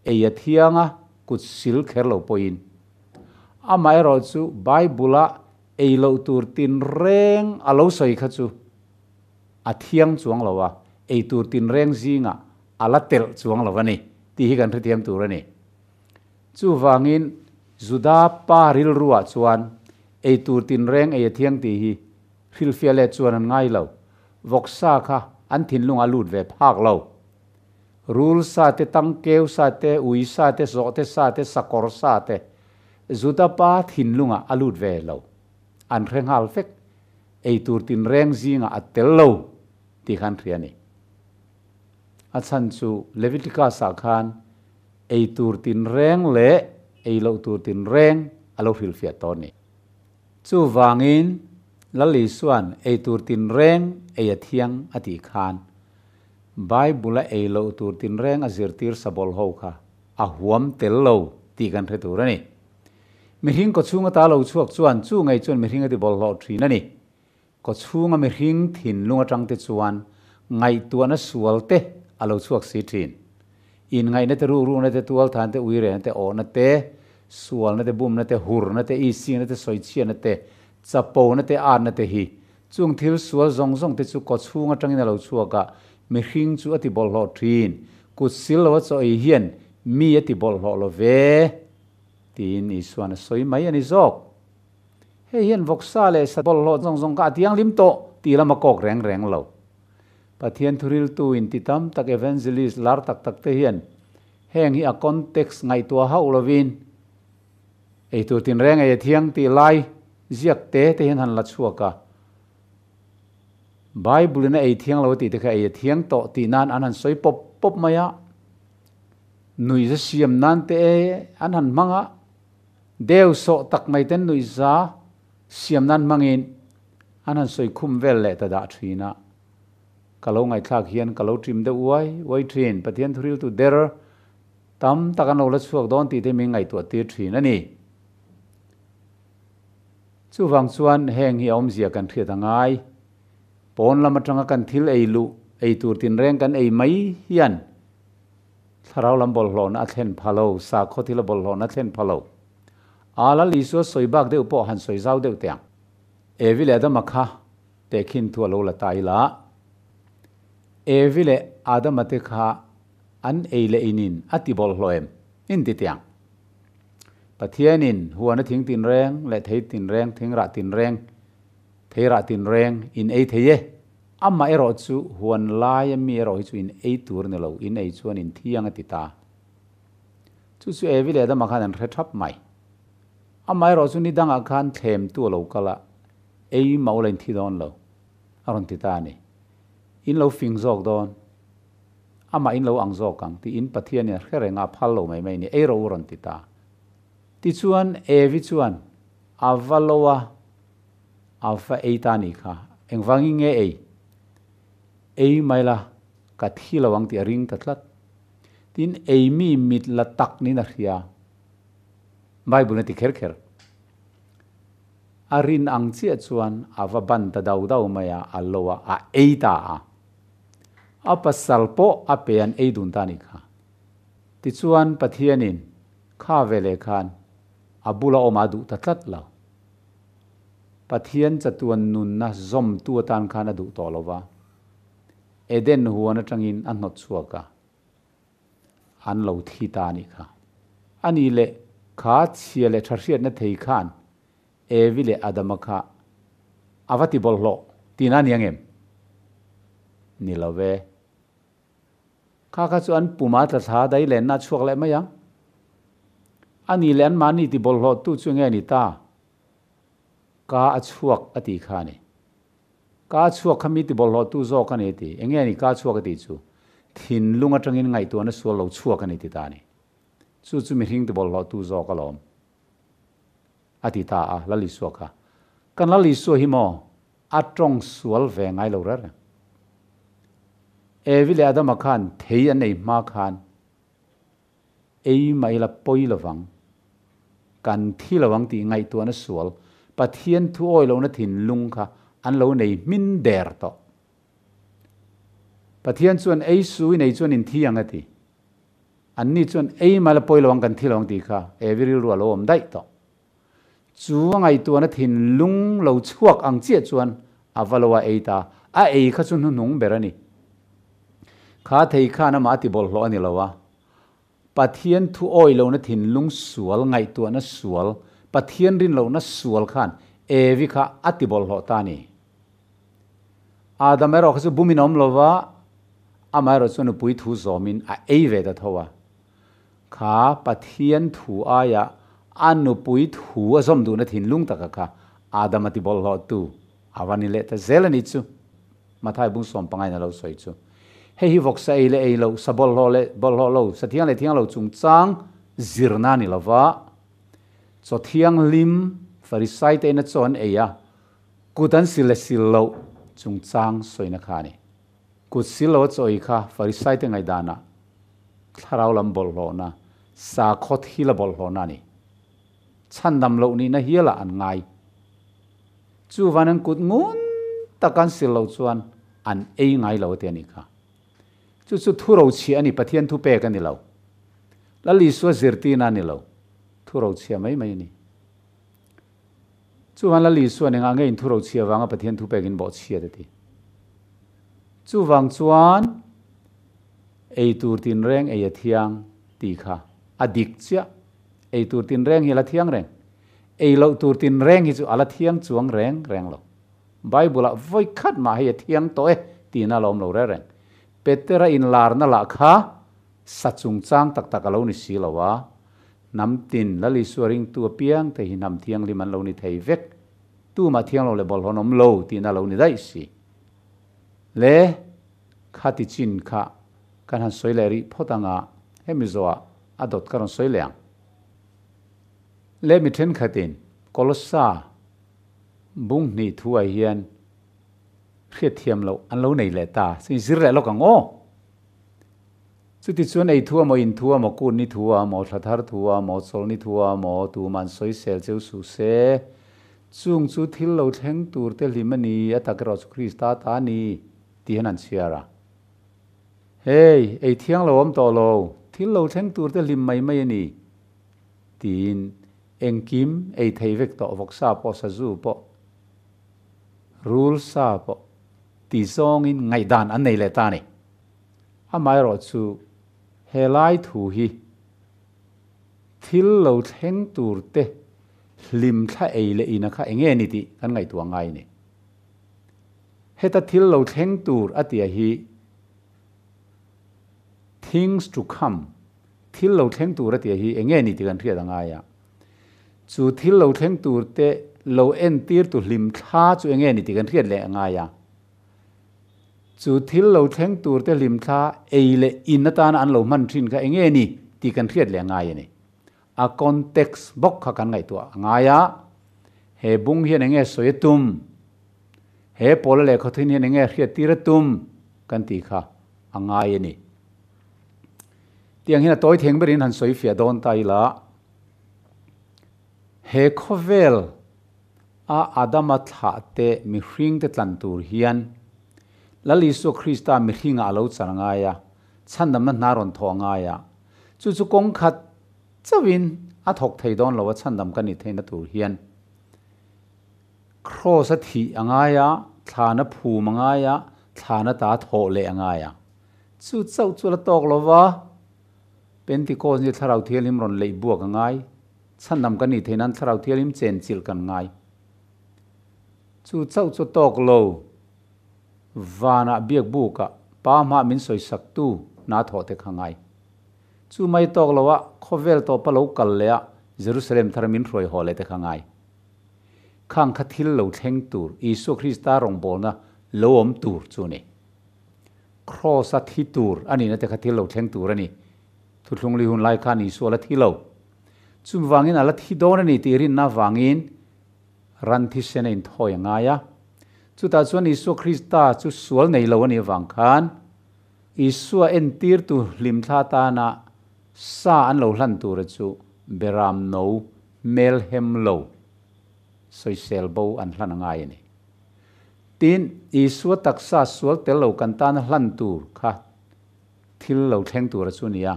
ei a thiang a, kut sil kher lo pawhin. Amaherawh chu Bible-a ei loh tur tinreng a lo sawi kha chu a thiang chuang lo a, ei tur tinreng zingah a la telh chuang lo a ni tih hi kan hrethiam tur a ni. Chuvangin Juda pa rilruah chuan ei tur tinreng ei a thiang tih hi hrilhfiah leh chuan an ngai lo. Vawksa kha an thinlungah a lut ve phak lo. Rul sa te, tangkeu sa te, ui sa te, zawhte sa te, sakawr sa te Juda pa thinlungah a lut ve lo. An hre nghal vek. Ei tur tinreng zingah a tel lo tih kha an hria a ni. A chhan chu Leviticus-ah khan ei tur tinreng leh ei loh tur tinreng a lo hrilhfiah tawh a ni. Chuvangin Lal Isua'n ei tur tinreng ei a thiang a tih khan Bible-a ei loh tur tinreng a zirtir sabawlh ho kha a huam tel lo tih kan hre tur a ni. Mihring kawchhunga ta lo chhuak chuan chu ngei chuan mihring a ti bawlhhlawh thin a ni. Kawchhunga mihring thinlung atang te chuan ngaihtuahna sual te a lo chhuak si thin. Inngaihna te, rukruhna te, tualthan te, uirehna te, awhna te, sualna te, bumna te, hurna te, isingna te, sawichhiatna te, chapona te, atna te hi chung thil sual zawng zawng te chu kawchhung atangin a lo chhuak a, mihring chu a ti bawlhhlawh thin. Kut sil lo a chaw ei hian mi a ti bawlhhlawh lo ve, tiin Isuan a sawi mai a ni zawk. Hei hian vawksa leh sa bawlhhlawh zawng zawng kha a tianglim tawh tih lam a kawk reng reng lo. Pathian thuriltu inti tam tak evangelist lar tak tak te hian heng hi a context ngaihtuah hauh lovin eitur tinreng ei a thiang tih lai ziak te te hian han la chhuak a. Bible in a ei thiang lo a tih te kha ei a thiang tawh tih nan an han sawi pawp pawp mai a. Nuihza siam nan te an han hmang a. Deu sawh tak mai ten nuihza siam nan hmangin an han sawi khum vel leh ta dah thin a. Ka lo ngaihthlak hian ka lo ṭim deuh uai uai thin. Pathian thuriltu der tam tak an lo la chhuak dawn tih te min ngaihtuah tir thin a ni. Chuvang chuan heng hi a awmzia kan hriat a ngai. Pawn lam atanga kan thil ei luh, ei tur tinreng kan ei mai hian Thlarau lam bawlhhlawhna a thlen pha lo, sakhaw thila bawlhhlawhna a thlen pha lo. A Lal Isua sawi bak deuh pawh han sawi zau deuh teh ang. Evi leh Adama kha tehkhin thu a lo la ta ila. Evi leh Adama te kha an ei leh inin a ti bawlhhlawh em? In ti teh ang. Pathianin huana thing tinreng leh thei tinreng, thingrah tinreng, theirah tinreng in ei thei e. Amah erawh chu huan laia mi erawh hi chu in ei tur ni lo, in ei chuan in thiang a ti ta. Chu chu Evi leh Adama khan an hre thap mai. Amah erawh chu ni dangah khan thlemtu a lo kal a, ei mah ula in thi dawn lo, a rawn ti ta a ni. In lo fing zawk dawn, amah in lo ang zawk ang tiin Pathianin a hre reng a, a phal lo mai mai a ni, ei rawh u a rawn ti ta. Tichuan Evi chuan a va lo a. A va ei ta ni kha. Engvangin nge ei? Ei mai la, ka thi lo ang tih a ring ta tlat. Tin, ei mi mit la tak niin a hria. Bible a ti kher kher. A rin ang chiah chuan a va ban ta dau dau mai a, a lo a, a ei ta a. A pasal pawh a pe an ei dun ta ni kha. Tichuan Pathianin kha veleh khan a bula awm a duh ta tlat lo. Pathian chatuan nunna zawmtu atan khan a duh tawh lo va, Eden huan atangin a hnawt chhuak a, an lo thi ta a nih kha. A nih leh kha chhia leh tha hriatna thei khan Evi leh Adama kha a va ti bawlhhlawh tihna a ni ang em? Ni lo ve. Kha kha chu an puma tla thla dai lenna a chhuak leh mai ang. A nih leh anmahni ti bawlhhlawhtu chu nge ni ta? Ka a chhuak a tih kha a ni. Ka a chhuak kha mi ti bawlhhlawhtu zawk a ni a ti. Enge a ni ka a chhuak a tih chu? Thinlung atangin ngaihtuahna sual lo chhuak a ni ti ta a ni. Chu chu mihring ti bawlhhlawhtu zawk alawm a ti ta a, Lal Isua kha. Kan Lal Isua hi maw a tawng sual ve ngai lo reng reng. Evi leh Adama khan thei an ei hma khan ei mah ila pawi lovang, kan thi lovang tih ngaihtuahna sual Pathian thu awi lohna thinlung kha an lo nei hmin der tawh. Pathian chuan ei su in ei chuan in thi ang a ti. Anni chuan ei mah ila pawi lovang kan thi lovang tih kha Evi rilru a lo awm daih tawh. Chu a ngaihtuahna thinlung lo chhuak ang chiah chuan a va lo a ei ta. A ei kha chu hnuhnung ber a ni. Kha thei khan amah a ti bawlhhlawh a ni lo a. Pathian thu awih lohna thinlung sual, ngaihtuahna sual, Pathian rin lohna sual khan Evi kha a ti bawlhhlawh ta a ni. Adam erawh kha chu bumin a awm lo va, amaherawh chu nupui thu zawmin a ei ve ta tho a. Kha Pathian thu aia a nupui thu a zawm duhna thinlung taka kha Adam a ti bawlhhlawh tu a va ni leh ta zel a ni chu. Mathai bung sawm pangain a lo sawi chu. Hei hi vawksa ei leh ei loh, sa bawlhhlawh leh bawlhhlawh lo, sa thiang leh thiang lo chungchang zirna a ni lo va, chaw thianghlim Farisai te ina chaw an ei a, kut an sil leh sil loh chungchang sawina kha a ni. Kut sil lo a chaw ei kha Farisai te ngaihdanah thlarau lam bawlhhlawhna, sakhaw thila bawlhhlawhna a ni. Chhandam loh nihna hialah an ngai. Chuvan an kut ngun tak an sil loh chuan an ei ngai lo a ti a nih kha. Chu chu thu rochhiah a ni, Pathian thu pek a ni lo. Lal Isua zirtirna a ni lo, thu rochhiah mai mai a ni. Chuvan Lal Isuan engah nge in thu rochhiah vanga Pathian thu pek in bawhchhiat a ti. Chuvang chuan ei tur tinreng ei a thiang tih kha a dik chiah. Ei tur tinreng hi a la thiang reng. Ei loh tur tinreng hi chu a la thiang chuang reng reng lo. Bible-ah vawi khat mah hei a thiang tawh e tiin a la awm lo reng reng. Petera inlarna lah kha sa chungchang tak tak a lo ni si lo a, hnam tin Lal Isua ringtu apiang te hi hnam thianghlim an lo ni thei vek, tumah thiang lo leh bawlhhlawh an awm lo tiin a lo ni daih si. Le, kha ti chin kha kan han sawi leh rih phawt anga hemi zawhah a dawt ka rawn sawi leh ang. Le mi thenkhatin Kolossa bung hnih thuah hian hriatthiam loh an lo nei leh ta, chuin zir leh lawk ang aw. Chuti chuan ei thu amaw, in thu amaw, kun ni thu amaw, thla thar thu amaw, chawl ni thu amaw, tuman sawi sel cheu suh se. Chung chu thil lo thleng tur te hlim a ni, a tak erawh chu Krista ta a ni, tih hian an chhiar a. Hei, ei thiang lo awm tawh lo, thil lo thleng tur te hlim mai mai a ni, tiin engkim ei thei vek tawh vawksa pawh, sazu pawh, rul sa pawh ti zawngin ngaihdan an nei leh ta a ni. Amaherawh chu he lai thu hi thil lo thleng tur te hlim thla ei leh ina kha enge ni tih kan ngaihtuah ngai a ni. Heta thil lo thleng tur a tia hi things to come, thil lo thleng tur a tia hi enge ni tih kan hriat a ngai a. Chu thil lo thleng tur te lo entir tu hlim thla chu enge ni tih kan hriat leh a ngai a. Chu thil lo thleng tur te hlimthla ei leh in atana an lo hman thin kha enge ni tih kan hriat leh a ngai a ni. A context bawk kha kan ngaihtuah a ngai a, he bung hian enge sawi a tum, he pawla lehkha thin hian enge hriat tir a tum kan tih kha a ngai a ni. Tiang hian a tawi theng berin han sawi fiah dawn ta ila, he khawvel A Adama thlahte mihringte tlan tur hian Lal Isua Krista mihringah a lo char ngai a, chhandamna hna rawn thawh a ngai a. Chu chu kawng khat chauhin a thawk thei dawn lo a chhandam ka nih theihna tur hian Kraws a thih a ngai a, thlana phum a ngai a, thlana ta thawh leh a ngai a. Chu chauh chu a la tawk lo va, Pentecost ni Thlarau Thianghlim rawn leih buak a ngai. Chhandam kan nih theih nan Thlarau Thianghlim chenchilh kan ngai. Chu chauh chu tawk lo, vanah biak bukah Pa hmah min sawisaktu hna thawh te kha ngai. Chu mai tawk lo ah khawvel tawpa lo kal leh ah Jerusalem thar min hruai haw leh te kha ngai. Khang kha thil lo thleng tur Isua Krista rawngbawlna lo awm tur chu ni. Kraws a thi tur a nihna te kha thil lo thleng tur a ni. Thuthlungli hun lai khan Isua la thi lo. Chuvangin a la thi dawn a ni tih rinna avangin ran thisen a inthawi a ngai a. Chutah chuan Isua Krista chu sual nei lo a nih avang khan Isua entirtu hlimthla atana sa an lo hlan tura chu beram no hmelhem lo sawisel bo an hlan a ngai a ni. Tin, Isua taksa sual tel lo kan tana hlan tur kha thil lo thleng tura chu a ni a.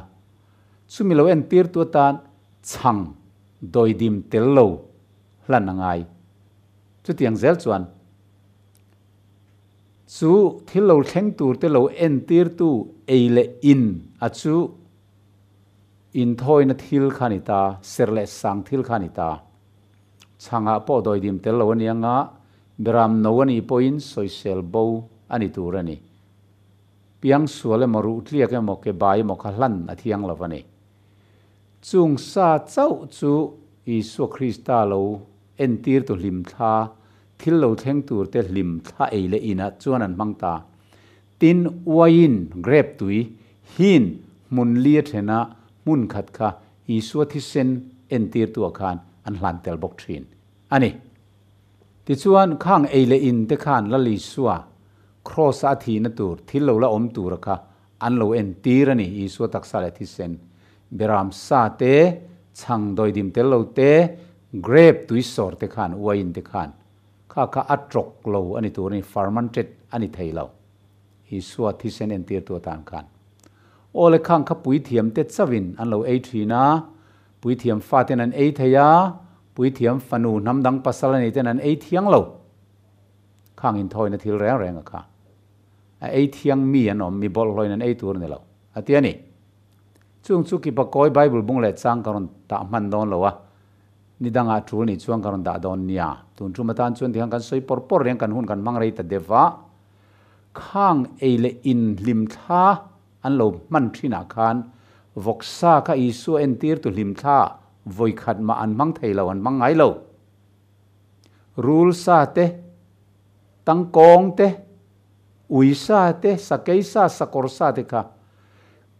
Chumi lo entirtu atan chhang dawidim tel lo hlan a ngai. Chutiang zel chuan chu thil lo thleng turte lo entirtu ei leh in a chu Inthawina thil kha a ni ta, serh leh sang thil kha a ni ta. Chhangah pawh dawidim tel lo a ni anga, beram no a nih pawhin sawisel bo a ni tur a ni. Piang sual emaw ruh tliak emaw ke bai emaw kha hlan a thiang lo a ni. Chung sa chauh chu Isua Krista lo entirtu hlimthla, thil lo thleng turte hlimthla ei leh inah chuan an hmang ta. Tin, uaiin, grape tui, hin hmun li a thena hmun khat kha Isua thisen entirtuah khan an hlan tel bawk thin a ni. Tichuan, khang ei leh in te khan Lal Isua Kraws-a a thihna tur thil lo la awm tura kha an lo entir a ni, Isua taksa leh thisen, beram sa te, chhang dawidim tel lo te, grape tui sawr te khan, uaiin te khan kha kha a tawk lo a ni tur a ni, fermented a ni thei lo, Isua thisen entirtu atan khan. Aw le khang kha puithiam te chauhin an lo ei thin a, puithiam faten an ei thei a, puithiam fanu hnam dang pasal a nei ten an ei thiang lo. Khang inthawina thil reng reng a kha. A ei thiang mi an awm, mi bawlhhlawin an ei tur a ni lo, a ti a ni. Chung chu Kipakawi Bible bung leh chang ka rawn tah hman dawn lo a, ni dangah tul nih chuan ka rawn dah dawn nia. Tun tum atan chuan tikhan kan sawi pawr pawr reng kan hun kan hmang rei ta deuh va, khang ei leh in hlimthla an lo hman thinah khan vawksa kha Isua entirtu hlimthla vawikhat mah an hmang thei lo, an hmang ngai lo. Rul sa te, tangkawng te, ui sa te, sakei sa, sakawr sa te kha,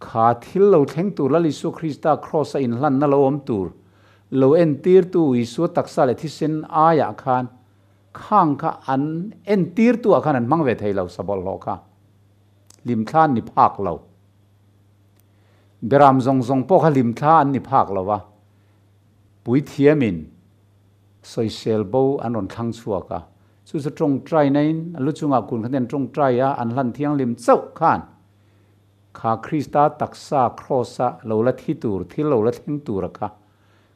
kha thil lo thleng tur Lal Isua Krista Kraws a inhlanna lo awm tur lo entirtu Isua taksa leh thisen aiah khan khang kha an entirtu ah khan an hmang ve thei lo, sa bawlhhlawh kha hlimthla an ni phak lo. Beram zawng zawng pawh kha hlimthla an ni phak lo a, puithiamin Sawisel bo an rawn thlang chhuak a, chu chu tawngtai nain a lu chungah kun khan an tawngtai a, an hlan thianghlim chauh khan kha Krista taksa Kraws-a lo la thi tur, thil lo la thleng tura kha,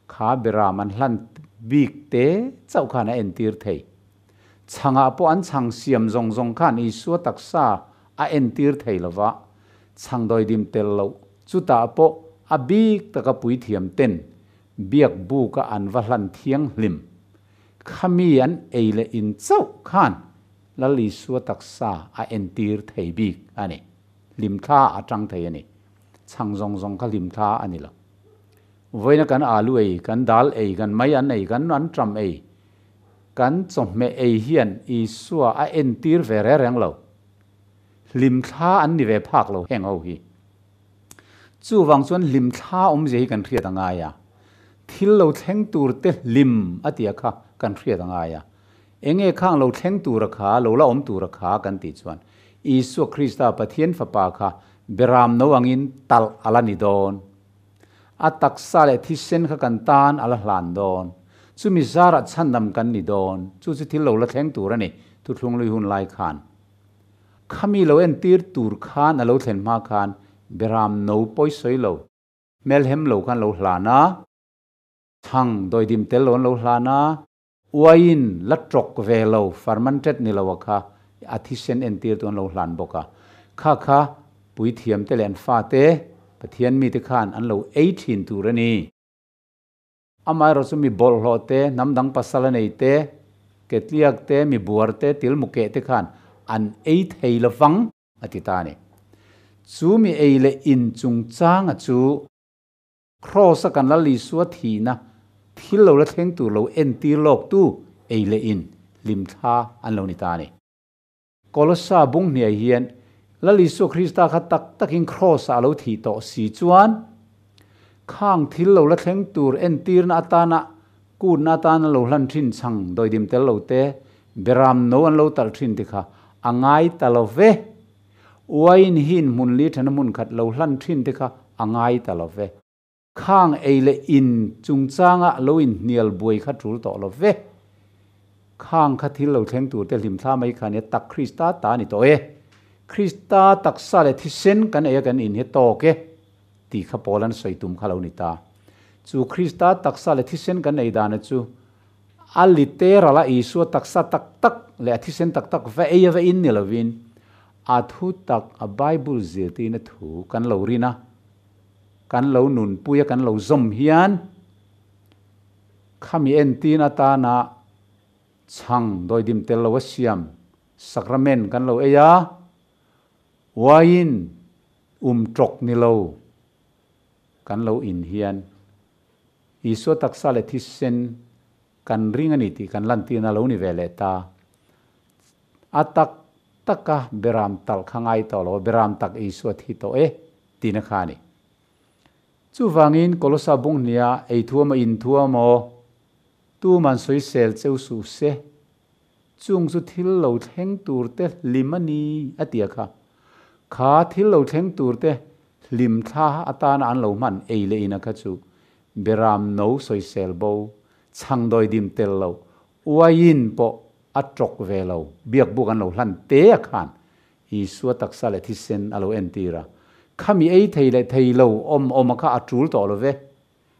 kha beram an hlan bik te chauh khan a entir thei. Chhangah pawh an chhang siam zawng zawng khan Isua taksa a entir thei lova, chhang dawidim tel loh, chutah pawh a bik taka puithiam ten Biak buka an va hlan thianghlim. Khami an ei leh in chauh khan Lal Isua taksa a entir thei bik a ni. Hlimthla a tang thei a ni. Chhang zawng zawng kha hlimthla a ni lo. Vawiina kan alu ei, kan dal ei, kan mai an ei, kan anṭam ei, kan chawhmeh ei hian Isua a entir ve reng reng lo. Hlimthla an ni ve phak lo heng ho hi. Chuvang chuan hlimthla awmzia hi kan hriat a ngai a, thil lo thleng tur te hlim a tia kha kan hriat a ngai a. Enge khang lo thleng tura kha, lo la awm tura kha kan tih chuan Isua Krista Pathian Fapa kha beram no angin talh a la ni dawn. A taksa leh thisen kha kan tan a la hlan dawn. Chumi zarah chhandam kan ni dawn. Chu chu thil lo la thleng tur a ni, thuthlung lui hun lai khan. Khami lo entir tur khan a lo thlen hma khan Beram no pawi sawi lo, hmelhem lo khan lo hlan a, chhang dawidim tel lo an lo hlan a, uaiin la tawk ve lo, fermented ni lo a kha a thisen entir tu an lo hlan bawk a. Kha kha puithiam te leh an fate, Pathian mite khan an lo ei thin tur a ni. Amaherawhchu mi bawlhhlawh te, hnam dang pasal a nei te, ketliak te, mi buar te, tilmu keh te khan an ei thei lovang a ti ta a ni. Chu mi ei leh in chungchanga chu Kraws-a kan Lal Isua thihna thil lo la thleng tur lo entir lawktu ei leh in hlimthla an lo ni ta a ni. Kolossa bung hniai hian Lal Isua Krista kha tak takin Kraws-ah a lo thih tawh si chuan khang thil lo la thleng tur entirna atana kutna atana lo hlan thin chhang dawidim tel lo te, beram no an lo talh thin te kha a ngai ta lo ve. Uaiin hin hmun li thana hmun khat lo hlan thin te kha a ngai ta lo ve. Khang ei leh in chungchanga lo inhnial buai kha tul tawh lo ve. Khang kha thil lo thleng tur te hlimthla mai kha nia tak Krista ta a ni tawh e. Krista taksa leh thisen kan ei a kan in hi tawk e tih kha Paul an sawi tum kha lo ni ta. Chu Krista taksa leh thisen kan ei dana chu a literal a Isua taksa tak tak leh a thisen tak tak va ei a va in ni lovin a thu tak a Bible zirtirna thu kan lo rin a. kan lo nunpui a kan lo zawm hian khami entin atana chhang dawidim tel lo a siam sacrament kan lo ei a, uaiin um tawk ni lo kan lo in hian Isua taksa leh thisen kan ring a ni tih kan lantirna lo ni ve leh ta. A tak taka beram talh kha ngai tawh lo, beram tak Isua thi tawh e tihna kha a ni. Chuvangin Kolosa bung hnia ei thuam a in thuam aw, tuman sawisel cheu suh se, chung chu thil lo thleng tur te hlim a ni a ti a kha. Kha thil lo thleng tur te hlim thla atana an lo hman ei leh in a kha chu beram no sawisel bo, chhangdawi dim tel lo, uaiin pawh a tawk ve lo, biakbuk an lo hlan te a khan Isua taksa leh thisen a lo entir a. Khami ei thei leh thei lo awm awm a kha a tul tawh lo ve,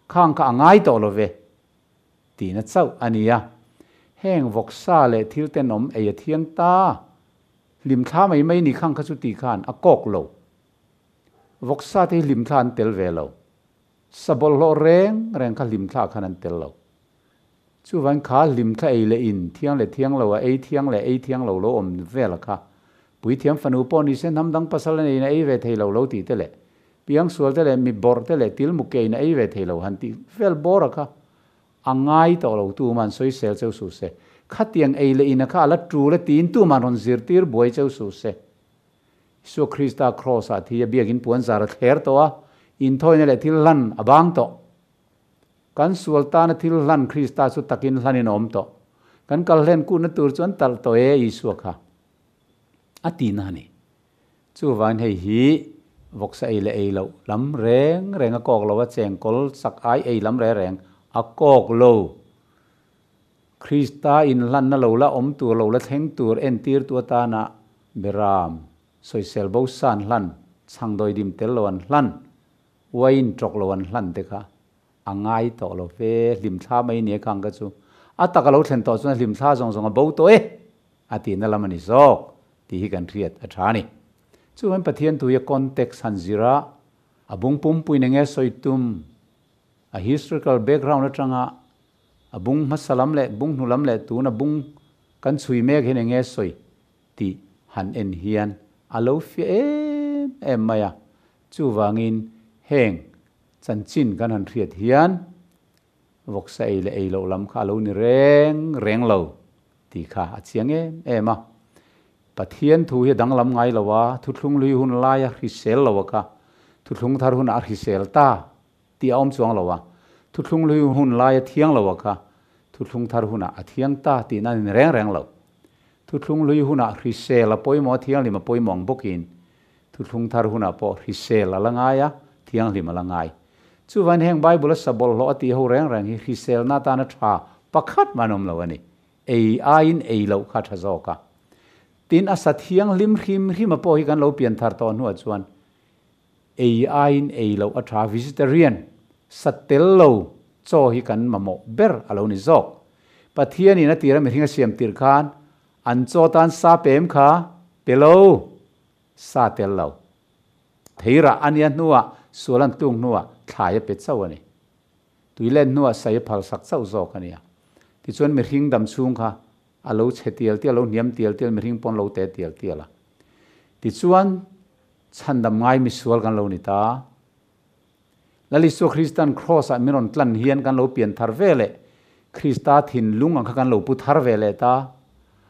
khang kha a ngai tawh lo ve tihna chauh a ni a. Heng vawksa leh thil tenawm ei a thiang ta, hlimthla mai mai ni khang kha chu tih khan a kawk lo. Vawksa te hi hlimthla an tel ve lo. Sa bawlhhlawh reng reng kha hlimthla khan an tel lo. Chuvain kha hlimthla ei leh in thiang leh thiang lo a ei thiang leh ei thiang lo lo awm vel a kha. Puithiam fanu pawh ni se hnam dang pasal a neiin a ei ve thei lo lo tih te leh piangsual te leh mi bawrh te leh til mu keiin a ei ve thei lo han tih vel bawr a kha a ngai tawh lo tuman sawisel cheu suh se. Khatiang ei leh in a kha a la tul a tiin tuman rawn zirtir buai cheu suh se. Isua Krista Kraws ah thi a biakin puan zar a thler tawh a, inthawina leh thil hlan a bang tawh. Kan sual tana thil hlan Krista chu takin hlanin a awm tawh. Kan kal hlen kuhna tur chu an talh tawh e Isua kha. A ti na a ni. Chuvangin hei hi vawksa ei leh ei loh lam reng reng a kawk lo a, chengkawl sak ai ei lam reng reng a kawk lo. Krista inhlanna lo la awm tur lo la thleng tur entirtu atana Beram, sawisel bo san hlan, chhangdawidim tel lo an hlan, Uaiin tawk lo an hlan te kha a ngai tawh lo ve, hlimthla mai nia khang kha chu. A tak a lo thlen tawh chuan hlimthla zawng zawng a bo tawh e a tihna lam a ni zawk tih hi kan hriat a tha a ni. Chuan Pathian thu hi a context han zir a, a bung pumpuiin enge sawi tum, a historical background atanga a bung hmasa lam leh bung hnu lam leh tuna bung kan chhui mek hian enge sawi tih han en hian a lo fiah em em mai a. Chuvangin heng chanchin kan han hriat hian vawksa ei leh ei loh lam kha a lo ni reng reng lo tih kha a chiang em em a. Pathian thu hi a danglam ngai lo a, thuthlung hlui hun laia hrisel lo a kha thuthlung thar hunah a hrisel ta tih a awm chuang lo a, thuthlung hlui hun laia thiang lo a kha thuthlung thar hunah a thiang ta tihna a ni reng reng lo. Thuthlung hlui hunah hrisel a pawimawh a, thianghlim a pawimawh ang bawkin Thuthlung thar hunah pawh hrisel a la ngai a, thianghlim a la ngai. Chuvain heng Bible a sa bawlhhlawh a tih ho reng reng hi hriselna atana tha pakhat mah an awm lo a ni. Ei aiin ei loh kha a tha zawk a. Tin, a sa thianghlim hrim hrim a pawh hi kan lo pian thar tawh hnuah chuan ei aiin ei loh a tha, vegetarian, sa tel lo chaw hi kan mamawh ber a lo ni zawk. Pathianin a tira mihring a siam tirh khan an chaw tan sa pem kha pe lo. Sa tel lo. Theirah a nia hnuah sual an tlung hnuah thlai a pe chauh a ni. Tui len hnuah sai a phal sak chauh zawk a nia. Tichuan mihring dam chhung kha a lo chhe tial tial, a lo hniam tial tial, mihring pawn lo te tial tial a. Tichuan chhandam ngai misual kan lo ni ta. Lal Isua Kristan Kraws ah min rawn tlan hian kan lo pian thar ve leh Krista thinlung ang kha kan lo pu thar ve leh ta.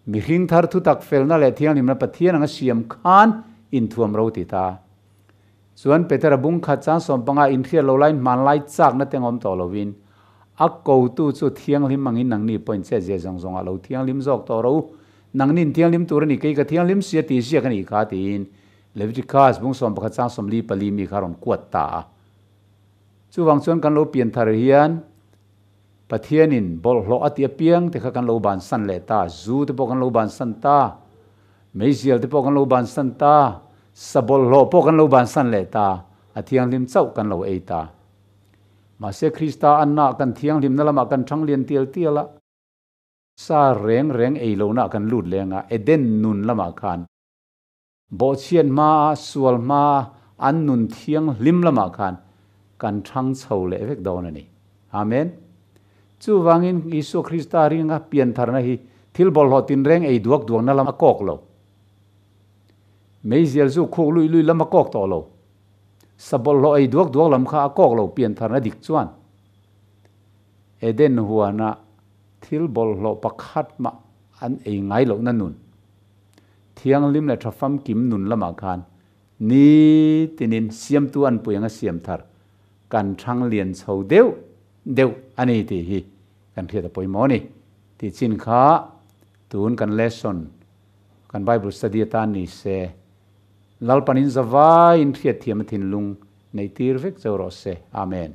Mihring thar thutak felna leh thianghlimna Pathian anga siam khan inthuam ro ti ta. Chuan Petera bung khat chang 15 inhriat lo laiin hmanlai chakna te ngawm tawh lovin a kotu chu thianghlim angin nangni pawhin chet zia zawng zawngah lo thianghlim zawk tawh ro u. Nangni inthianghlim tur a ni, kei ka thianghlim si a tih ziak a nih kha tiin Leviticus bung 11 chang 44 mi kha rawn kuat ta a. Chuvang chuan kan lo pian thar hian Pathianin bawlhhlawh a tih apiang te kha kan lo bansan leh ta, zu te pawh kan lo bansan ta, meizial te pawh kan lo bansan ta, sa bawlhhlawh pawh kan lo bansan leh ta, a thianghlim chauh kan lo ei ta. Mahse Krista anna kan thianghlimna lamah kan thang lian tial tial a, sa reng reng ei lohna kan lut leng a, Eden nun lamah khan Bawhchhiat hmaa, sual hmaa, an nun thianghlim lamah khan kan thang chho leh vek dawn a ni. Amen. Chuvangin Isua Krista ringa piantharna hi thil bawlhhlawh tinreng ei duak duakna lam a kawk lo. Meizial zu khuk lui lui lam a kawk tawh lo. Sa bawlhhlawh ei duak duak lam kha a kawk lo piantharna dik chuan. Eden huana thil bawlhhlawh pakhat mah an ei ngai lohna nun, thianghlim leh tha famkim nun lamah khan ni tinin siamtu an pui anga siam thar kan thang lian chho deuh deuh a ni tih hi kan hriat a pawimawh a ni tih chin kha tun kan lesson kan Bible study atan ni se Lalpanin zavaiin hriatthiam a thinlung neih tir vek cheu rawh se. Amen.